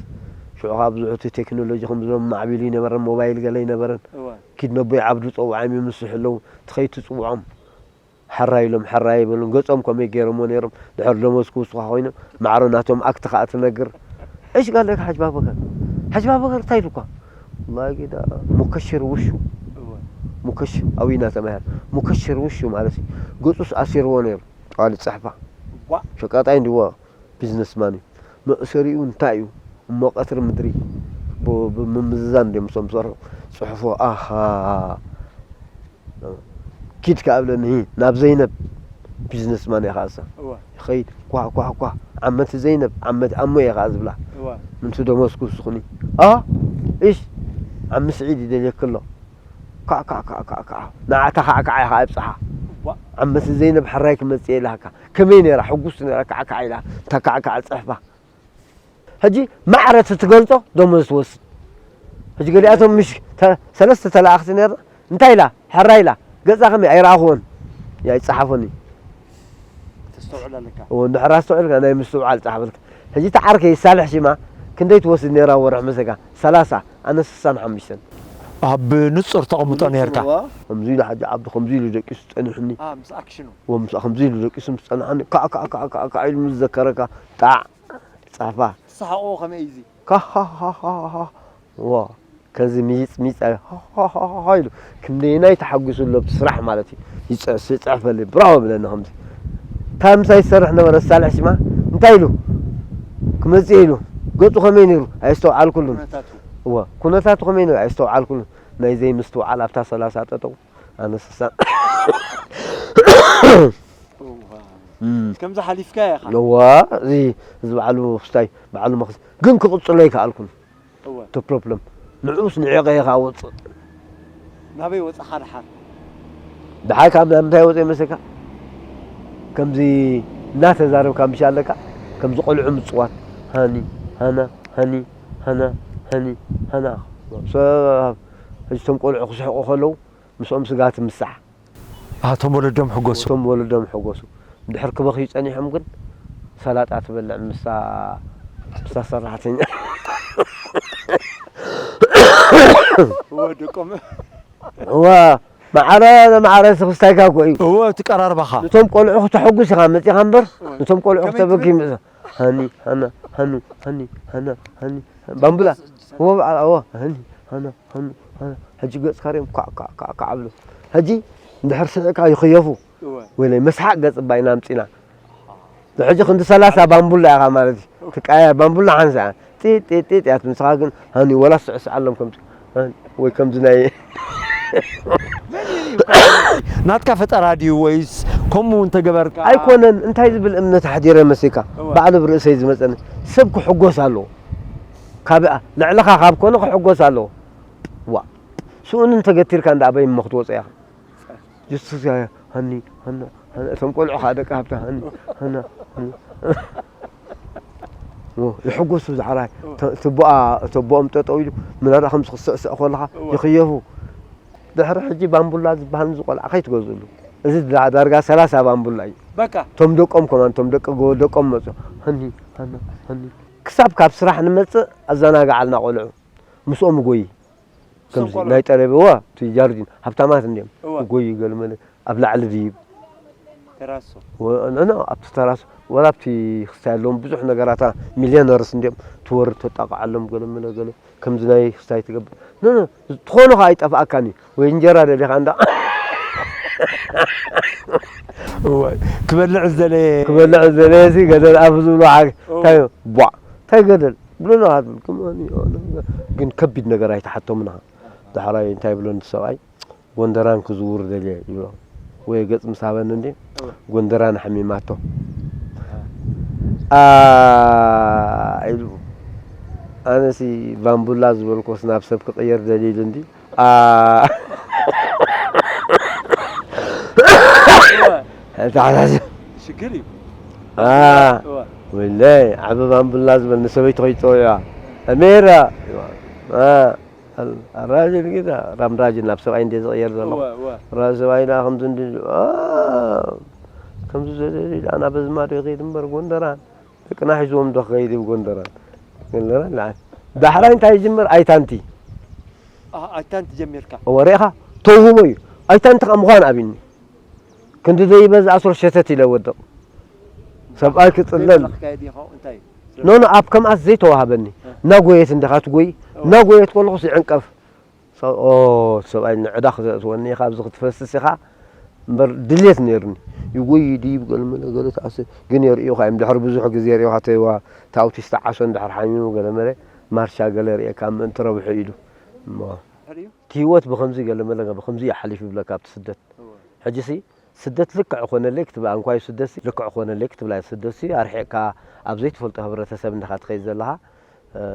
ሽዑ ከኣ ብዙሕ እቲ ቴክኖሎጂ ከም ዝሎም ማዕቢሉ ኣይነበረን፣ ሞባይል ገለ ኣይነበረን። እወ። ኪድ ነቦይ ዓብዱ ጸውዓም ይምስሑ ኣለዉ፣ ትኸይድ ትጽውዖም። ሕራይ ኢሎም፣ ሕራይ ኣይበሉን። ገጾም ከመይ ገይሮምዎ ነይሮም? ድሕሪ ደሞዝ ክውስኹኻ ኮይኖም፣ ማዕረ ናቶም ኣክት ከኣ ትነግር። እሽ ጋለካ ሓጅ ባበከር። ሓጅ ባበከር እንታይ ኢሉኳ? ወላሂ ጌዳ ሙከሽር ውሹ። እወ። ሙከሽ-፣ ኣዊና ተማሃር። ሙከሽር ውሹ ማለት እዩ። ገጹስ ኣሲርዎ ነይሩ። ጠዋሊ ጸሕፋ። ዋ። ሸቃጣይ እንድዎ ቢዝነስማን እዩ። መእሰሪኡ እንታይ እዩ? እሞ ቀትሪ ምድሪ ብ-፣ ብምምዝዛን ድዮም እሶም ዝሰርሑ? ጽሑፎ፣ ኣሃ። ኪድ ከኣ እብለኒ፣ ናብ ዘይነብ፣ ቢዝነስማን እያ ከኣ እሳ። እወ። ይኸይድ፣ ኳ፣ ኳ፣ ኳ፣ ዓመት ዘይነብ፣ ዓመት ኣሞ እየ ከኣ ዝብላ። እወ። ምንቱ ደሞዝኩ ስኹኒ። ኣ፣ እሽ፣ ዓሚ ስዒድ ይደልየኪ ኣሎ። ካዕ፣ ካዕ፣ ካዕ፣ ካዕ፣ ካዕ። ንዓታ ካዕ፣ ካዕ ኢኻ ኣብጽሓ። ዋ። ዓመት ዘይነብ ሕራይ ክመጽእ ኢላካ። ከመይ ነይራ? ሕጉስቲ ነይራ፣ ካዕ፣ ካዕ ኢላ። እታ ካዕ፣ ካዕ ጽሕፋ። ሕጂ ማዕረ እቲ ትገልጾ ደሞዝ ትወስድ። ሕጂ ገሊኣቶም ምሽ ተ-፣ ሰለስተ ተለኣኽቲ ነርና። እንታይ ኢላ? ሕራይ ኢላ። ገጻ ከመይ ኣይረኣኽዎን። እያ ይጸሓፎኒ። ተስተውዕል ኣለካ። እዎ፣ እንድሕር ኣስተውዒልካ ናይ ምስትውዓል ጸሓፈልካ። ሕጂ እቲ ዓርከይ ሳልሕ ሽማ ክንደይ ትወስድ ነይራ ወርሒ መሰካ? ሰላሳ፣ ኣነ ስሳን ሓሙሽተን። ኣብ ንጹር ተቐምጦ ነርካ። እዋ። ከምዚ ኢሉ ሓጂ ዓብዱ ከምዚ ኢሉ ደቂሱ ጸኒሑኒ። ኣ፣ ምስ ኣክሽኑ። እዎ፣ ምስ ከምዚ ኢሉ ደቂሱ ምስ ጸንሓኒ፣ ካዕ፣ ካዕ፣ ካዕ፣ ካዕ፣ ካዕ ኢሉ ምስ ዘከረካ፣ ጣዕ፣ ጸሓፋ። ትሰሓቕዎ ከመይ እዩ እዚ? ካሃሃሃሃ። ዋ፣ ከዚ ሚጽ ሚጽ ኣይ ሃሃሃሃ ኢሉ ክንደየናይ ተሓጒሱ ኣሎ ኣብቲ ስራሕ ማለት እዩ። ይጽ-፣ ይጽሕፈለይ፣ ብራቮ ብለኒ ከምዚ። እታ ምሳይ ትሰርሕ ነበረት ሳልሕ ሽማ፣ እንታይ ኢሉ? ክመጽእ ኢሉ። ገጹ ከመይ ነይሩ? ኣየስተውዓልኩሉን። ኩነታቱ። እወ፣ ኩነታቱ ከመይ ነይሩ? ኣየስተውዓልኩሉን። ናይ ዘይምስትውዓል ኣብታ ሰላሳ ጠጠው፣ ኣነ ስሳ። እዋ። እም። ከምዚ ሓሊፍካ ኢኻ። እዋ፣ እዚ፣ እዚ በዓሉ ክስታይ፣ በዓሉ መኽስ-፣ ግን ክቕጽሎ ኣይከኣልኩን። እወ። እቲ ፕሮብለም። ንዑስ ንዒቐ ኢኻ ወጽእ። ናበይ ወጻኻ ደሓር? ደሓር ካብ ናይ ምንታይ ወጽእ ይመስለካ? ከምዚ እናተዛረብካ ምሽ ኣለካ፣ ከምዚ ቆልዑ ምጽዋት። ሃኒ፣ ሃና፣ ሃኒ፣ ሃና፣ ሃኒ፣ ሃና። ሰብ፣ ሕጂ እቶም ቆልዑ ክስሕቁ ከለዉ፣ ምስኦም ስጋ ትምሳሕ። ኣቶም ወለዶም ሕጎሱ። እቶም ወለዶም ሕጎሱ። እንድሕር ክበኽዩ ጸኒሖም ግን ሰላጣ ትበልዕ ምስታ፣ ምስታ ሰራሕተኛ። እወ፣ ደቆም። እወ፣ ማዕረ፣ ማዕረ ስኽስታይካ እኮ እዩ። እወ፣ እቲ ቀራርባኻ። ነቶም ቆልዑ ክተሐጉስ ኢኻ መጺኻ እምበር፣ እወ። ነቶም ቆልዑ ከመይ ክተበኪ ትብል? መጽ-፣ ሃኒ፣ ሃና፣ ሃኑ፣ ሃኒ፣ ሃና፣ ሃኒ፣ ባምቡላ። እወ፣ በዓል፣ እወ፣ ሃኒ፣ ሃና፣ ሃኑ፣ ሃና። ሕጂ ገጽካ ርዮም፣ ኳዕ፣ ኳዕ፣ ኳዕ፣ ኳዕ ብሎ። ሕጂ እንድሕር ስሒቕካ ይኽየፉ። እወ። ወይለይ፣ መስሓቕ ገጽ እባ ኢና ኣምጺና። ሕጂ ክንዲ ሰላሳ ባምቡላ ኢኻ ማለት እዩ። ትቀያየር ባምቡላ ሓንሳእ እያ። ጢጥ፣ ጢጥ፣ ጢጥ እያ ትምስኻ ግን፣ ሃኒ፣ ወላ ስዕስዓሎም ከምዚ፣ ሃኒ፣ ወይ ከምዚ ናይ ናትካ ፈጠራ ድዩ ወይስ ከምኡ እንተገበርካ? ኣይኮነን። እንታይ ዝብል እምነት ኣሕዲረ መሲልካ? እወ። ባዕሉ ብርእሰይ ዝመጸኒ። ሰብ ክሕጎስ ኣለዎ። ካብ፣ ልዕልኻ ካብ ኮነ ክሕጎስ ኣለዎ። ዋ። ስኡን እንተገቲርካ እንዳ ኣበይ እሞ ክትወጽእ ኢኻ። ጅሱስ ያ፣ ሃኒ፣ ሃና፣ ሃና፣ እቶም ቆልዑ ኸዓ ደቂ ሃብታ፣ ሃኒ፣ ሃና፣ ሃኒ። ዎ፣ ይሕጎሱ ዝዓራይ። ተ-፣ ትቦኣ፣ ተቦኦም ጠጠው ኢሉ፣ ምናዳ ከምዚ ክስዕስዕ ከለኻ እወ። ይኽየፉ። ድሕሪ ሕጂ ባምቡላ ዝበሃል ንዚ ቆልዓ ከይትገዝእሉ። እዚ ዳ-፣ ዳርጋ ሰላሳ ባምቡላ እዩ። በቃ። እቶም ደቆም ከማን፣ እቶም ደቂ ጎ-፣ ደቆም መጹ። ሃኒ፣ ሃና፣ ሃኒ። ክሳብ ካብ ስራሕ ንመጽእ ኣዘናግዓልና ቆልዑ። ምስኦም ጎይ። ከምዚ እሶም ቆልዑ። ናይ ጠለብ፣ እዋ፣ እቲ ጃርዲን፣ ሃብታማት እንድዮም። እዋ። ጎይ ገለ መለ ኣብ ላዕሊ ድይብ። ተራሶ። ወ-፣ ኖ፣ ኖ፣ ኣብቲ ተራሶ፣ ወላ ኣብቲ ክስታይ ኣለዎም ብዙሕ ነገራታ ሚልዮነርስ እንድዮም። ትወርድ ተጣቕዓሎም ገለ መለ ገለ፣ ከምዚ ናይ ክስታይ ትገብር። ኖ፣ ኖ፣ ትኾኖ ኸኣ ኣይጠፍኣካን እዩ። ወይ እንጀራ ደሊኻ እንዳ እዋ፣ ክበልዕ ዝደለየ ክበልዕ ዝደለየ ሲ ገደል ኣፉ ዝብሎ ሓቂ። እዋ። እንታይ እዩ? ቧዕ። እንታይ ገደል? ብሎ ኣለኻ ትብል። ከማን እዩ። ግን ከቢድ ነገር ኣይተሓቶም ንኻ። ዳሕራይ እንታይ ብሎ እቲ ሰብኣይ? ጎንደራን ክዝውር ደልየ ይብሎ። ወይ ገጽ ምስ ሃበኒ እንዴ? እወ። ጎንደራን ሓሚማቶ። አ። ኣ፣ ኢሉ። ኣነሲ ባምቡላ ዝበልኮስ ናብ ሰብ ክቕየር ደልዩ ኢሉ እንዲ። ኣ። እወ። ተሓሳሲ-፣ ሽግር እዩ። ኣ። እወ። ወለይ፣ ዓቢ ባምቡላ ዝበል ንሰበይቱ ከይጸውዕዋ። ኣሜራ። ኣ። ኣራጅል ጌታ፣ ራም ራጅል ናብ ሰብኣይ እንደ ዝቕየር ዘለኹ። እወ፣ እወ። ራ-፣ ሰብኣይ ደኣ ከምዚ እንዲ-፣ ኣ፣ ከምዚ ዘለ-፣ ኣና በዚ ማዶ ይኸይድ እምበር ጎንደራን ደቅና ሒዝዎም ዶ ክኸይድ እዩ ጎንደራን? ጎንደራን ለዓል። ዳሕራይ እንታይ ይጅምር? ኣይታንቲ። ኣ፣ ኣይታንቲ ጀሚርካ? እወ፣ ርኢኻ? ተውህቦ እዩ። ኣይታንቲ ከኣ ምዃን ኣብዩኒ። ክንዲ ዘይበዝኣ ሱር ሸተት ኢለ ወድቕ። ሰብኣይ ክጽለል። ዘይበላኽካዮ ዲኻ? እንታይ? ኖ፣ ኖ፣ ኣብ ከምኣስ ዘይተዋህበኒ። እ። እናጎየት እንዲኻ ትጎይ፣ እወ። እናጎየት ከለኹስ ይዕንቀፍ። ሰ-፣ ኦ፣ ሰብኣይ ንዕዳ ክዘእትወኒ ኢኻ፣ ኣብዚ ክትፈስስ ኢኻ። እምበር ድሌት ነይርኒ። ይጎይ ድዩ ገለ መለ ገለ ተኣሰ ግን የርእዩኻ እዮም። ድሕሪ ብዙሕ ግዜ የርእዩኻ፣ ተይዋ፣ እቲ ኣውቲስታ ዓሶ እንድሕር ሓሚሙ ገለ መለ ማርሻ ገለ የርእየካ ምእንቲ ረብሑ ኢሉ። እሞ እቲ ህይወት ብኸምዚ ገለ መለ ብኸምዚ እዩ ሓሊፉ ይብለካ ኣብቲ ስደት። ሕጂሲ ስደት ልክዕ ኾነለይ ክትብላ፣ እንኳይ ስደትሲ ልክዕ ኾነለይ ክትብላ፣ ስደትሲ ኣርሒቕካ ኣብ ዘይትፈልጦ ሕብረተሰብ እንዲኻ ትኸይድ ዘለኻ። እ፣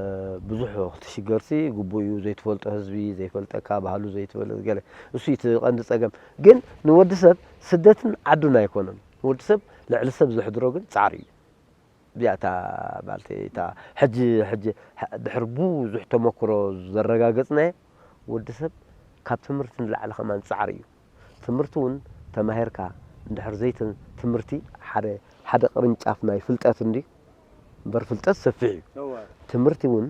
ብዙሕ ክትሽገርሲ ግቡእ እዩ። ዘይትፈልጦ ህዝቢ፣ ዘይፈልጠካ፣ ባህሉ ዘይትፈልጥ ገለ፣ እሱ እዩ እቲ ቀንዲ ጸገም። ግን ንወዲ ሰብ ስደትን ዓዱን ኣይኮነን። ንወዲ ሰብ ልዕሊ ሰብ ዘሕድሮ ግን ጻዕሪ እዩ። እዚኣ እታ ማለተይ እታ ሕጂ፣ ሕጂ፣ ሕ-፣ ድሕሪ ብዙሕ ተመክሮ ዘረጋገጽናዮ፣ ወዲ ሰብ ካብ ትምህርቲ ንላዕሊ ከማን ጻዕሪ እዩ። ትምህርቲ እውን ተማሂርካ እንድሕር ዘይተ-፣ ትምህርቲ ሓደ፣ ሓደ ቅርንጫፍ ናይ ፍልጠት እንዲ እምበር ፍልጠት ሰፊሕ እዩ። እወ። ትምህርቲ እውን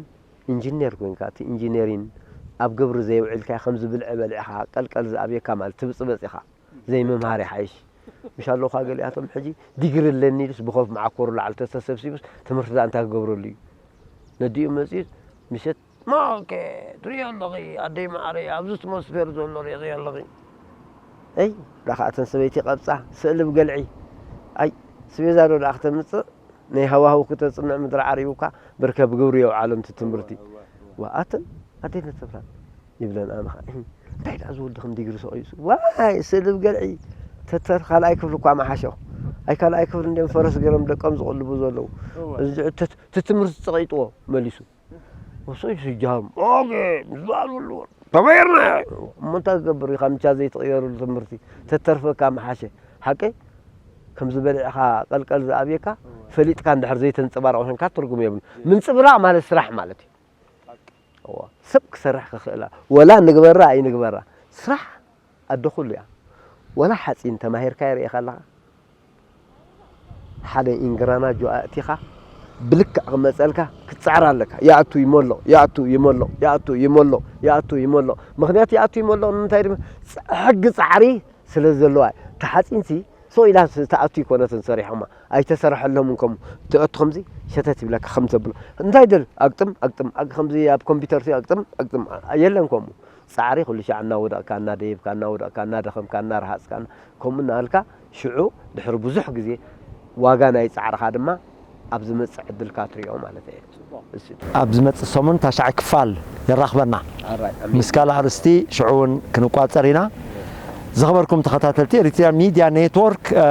ኢንጂነር ኮይንካ እቲ ኢንጂነሪን ኣብ ግብሪ ዘየውዒልካ ከምዚ ብልዒ በሊዕኻ ቀልቀል ዝኣብየካ ማለት ትብጽበጽ ኢኻ። ዘይምምሃር ይሓይሽ። ምሽ ኣለውኻ ገሊኣቶም ሕጂ ዲግሪ ኣለኒ ኢሉስ ብኸፍ መዓኮሩ ላዕሊ ተተሰብሲቡስ ትምህርቲ ዳ እንታይ ክገብረሉ እዩ? ነዲኡ መጺኡ ምሸት ማኦኬ ትሪኦ ኣለኺ ኣደይ መዓረይ ኣብዚ ኣትሞስፌር ዘሎ ሪእኺ ኣለኺ። ኣይ ዳ ኸዓ እተን ሰበይቲ ቀብጻ ስእሊ ብገልዒ። ኣይ ስቤዛ ዶ ደኣ ክተምጽእ ናይ ሃዋህው ክተጽንዕ ምድሪ ዓሪቡካ ብርከ ብግብሪ የውዓሎም እቲ ትምህርቲ። ዋ ኣተን ኣደይ ነተብላ ይብለን ኣነ ኸዓ እንታይ ደኣ ዝወዲ ከም ዲግሪ ሰቂሱ ዋይ ስእሊ ብገልዒ ተተር ካልኣይ ክፍሊ እኳ መሓሸኹ። ኣይ ካልኣይ ክፍሊ እንዲኦም ፈረስ ገይሮም ደቆም ዝቕልቡ ዘለዉ። እዚ እቲ ትምህርቲ ጸቒጥዎ መሊሱ። ወሶይ ስጃም ኦኬ ምስ በዓል ወልዎ ተቐየርና። እሞ እንታይ ክገብር ኢኻ ምቻ ዘይትቕየርሉ ትምህርቲ ተተርፈካ መሓሸ ሓቀይ ከምዚ በሊዕኻ ቀልቀል ዝኣብየካ ፈሊጥካ እንድሕር ዘይተንጸባረቕ ኮንካ ትርጉም የብሉ። ምንጽብራቕ ማለት ስራሕ ማለት እዩ። እዋ፣ ሰብ ክሰርሕ ክኽእላ ወላ ንግበራ ኣይንግበራ ስራሕ ኣደ ኩሉ እያ። ወላ ሓፂን ተማሂርካ ይርእኻ ኣለኻ ሓደ ኢንግራናጆ ኣእቲኻ ብልክዕ ክመፀልካ ክትፅዕር ኣለካ። ይኣቱ ይመልቕ፣ ይኣቱ ይመልቕ፣ ይኣቱ ይመልቕ፣ ይኣቱ ይመልቕ። ምኽንያቱ ይኣቱ ይመልቕ ንምንታይ ድማ ሕጊ ፃዕሪ ስለ ዘለዋ። ተሓፂንሲ ሰው ኢላ ተኣቱ ይኮነትን ሰሪሖማ ኣይተሰርሐሎም እንከም ትእቱ ከምዚ ሸተት ይብለካ ከም ዘብሎ እንታይ ደል ኣግጥም ኣግጥም ኣግ- ከምዚ ኣብ ኮምፒውተር ሲ ኣግጥም ኣግጥም የለን ከምኡ ፃዕሪ ኩሉ ሻዕ እናወደቕካ እናደየብካ እናወደቕካ እናደኸምካ እናረሃፅካ ከምኡ እናበልካ ሽዑ ድሕሪ ብዙሕ ግዜ ዋጋ ናይ ፃዕርኻ ድማ ኣብ ዝመፅእ ዕድልካ ትሪኦ ማለት እየ። እሺ። ኣብ ዝመፅእ ሰሙን ታሽዓይ ክፋል የራኽበና ኣራይ፣ ኣሜን። ምስ ካልእ ኣርእስቲ ሽዑ እውን ክንቋፀር ኢና። ዝኸበርኩም ተኸታተልቲ ኤሪትሪያን ሚድያ ኔትወርክ እ፣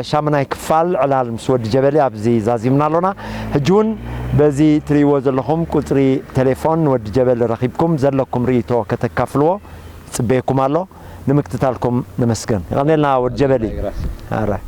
ሻምናይ ክፋል ዕላል ምስ ወዲ ጀበሊ ኣብዚ ዛዚምና ኣሎና። ሕጂ እውን በዚ ትርእይዎ ዘለኹም ቁፅሪ ቴሌፎን ንወዲ ጀበሊ ረኺብኩም ዘለኩም ርእይቶ ከተካፍልዎ ይፅበየኩም ኣሎ። ንምክትታልኩም ነመስግን። የቐንየልና ወዲ ጀበሊ። ኣራይ።